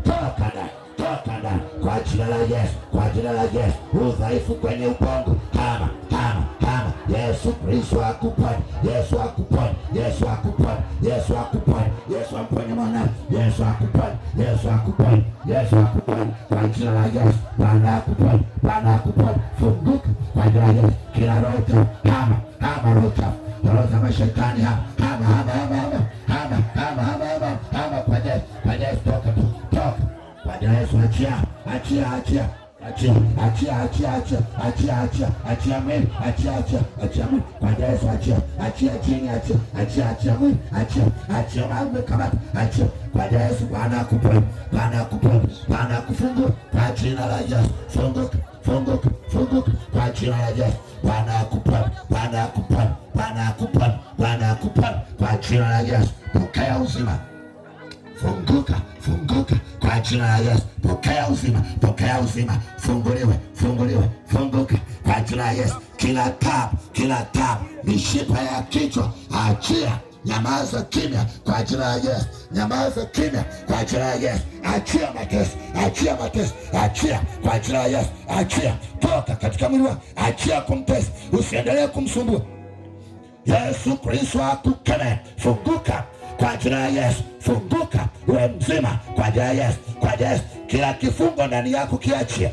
toka ndani, toka ndani kwa jina la Yesu, kwa jina la Yesu. Udhaifu kwenye ubongo, hama, hama, hama. Yesu Kristo akuponye, Yesu akuponye, Yesu akuponye, Yesu akuponye, Yesu amponye mwana, Yesu akuponye, Yesu akuponye, Yesu akuponye kwa jina la Yesu. Bwana akuponye, Bwana akuponye, funguka kwa jina la Yesu. Kila roho chafu hama, hama roho chafu, roho za mashetani hama, hama, hama, hama, hama, hama, hama, hama, hama kwa Yesu, kwa Yesu, toka tu, toka kwa jina la Yesu, achia, achia, achia, achia, achia, achia, achia, achia, achia, achia mwili, achia, achia, achia mwili kwa jina la Yesu, achia, achia chini, achia, achia, achia mwili, achia, achia mambo kamata, achia kwa jina la Yesu. Bwana akuponye, Bwana akuponye, Bwana akufungue kwa jina la Yesu, funguka, funguka, funguka kwa jina la Yesu. Bwana akuponye, Bwana akuponye, Bwana akuponye, Bwana akuponye kwa jina la Yesu. Pokea uzima, funguka, funguka kwa jina la Yesu. Pokea uzima, pokea uzima, funguliwe, funguliwe, funguka kwa jina la Yesu. Kila tabu, kila tabu, mishipa ya kichwa achia, nyamaza kimya kwa jina la Yesu, nyamaza kimya kwa jina la Yesu. Achia mateso, achia mateso, achia kwa jina la Yesu, achia, toka katika mwili wako, achia kumtesa, usiendelee kumsumbua. Yesu Kristo akukemee, funguka kwa jina la Yesu, funguka uwe mzima kwa jina la Yesu, kwa jina la Yesu. Kila kifungo ndani yako kiachia,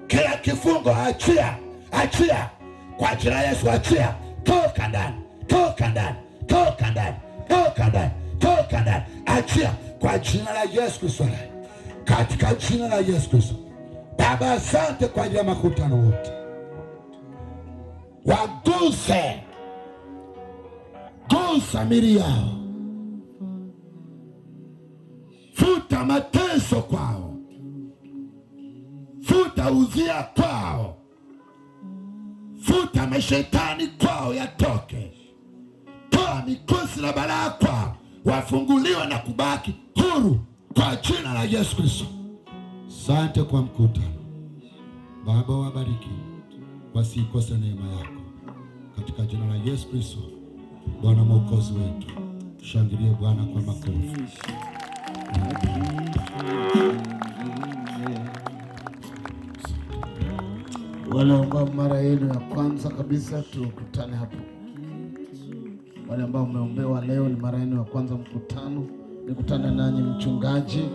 kila kifungo achia, achia kwa jina la Yesu, achia, toka ndani, toka ndani, toka ndani, toka ndani, toka ndani, achia kwa jina la Yesu Kristo, katika jina la Yesu Kristo. Baba, asante kwa ajili ya makutano wote, waguse, gusa mili yao, futa mateso kwao, futa uzia kwao, futa mashetani kwao yatoke, toa mikosi na balaa kwao, wafunguliwe na kubaki huru kwa jina la Yesu Kristo. Asante kwa mkutano Baba, wabariki wasikose neema yako katika jina la Yesu Kristo Bwana Mwokozi wetu. Shangilie Bwana kwa makofi. Wale ambao mara yenu ya kwanza kabisa tukutane hapo. Wale ambao mmeombewa leo ni mara yenu ya kwanza mkutano, nikutane nanyi mchungaji,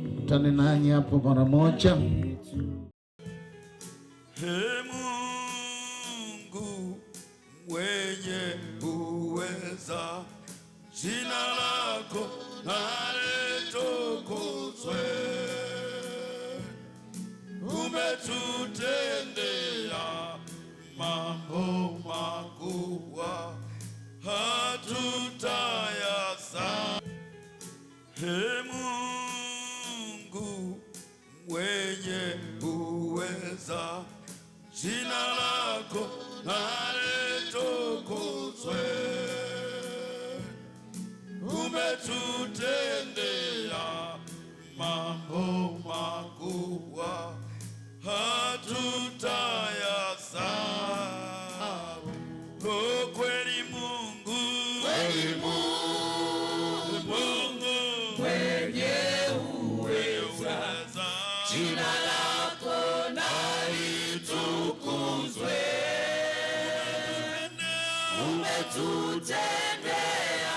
nikutane nanyi hapo mara moja. Ee Mungu mwenye uweza, jina lako na litukuzwe. Umetutendea mambo makubwa, hatutayasahau. Ee Mungu mwenye uweza, jina lako na litukuzwe. Umetutendea mambo makubwa, hatutayasahau. Oh, kweli Mungu, kweli Mungu mwenye uweza, jina lako na litukuzwe. Umetutendea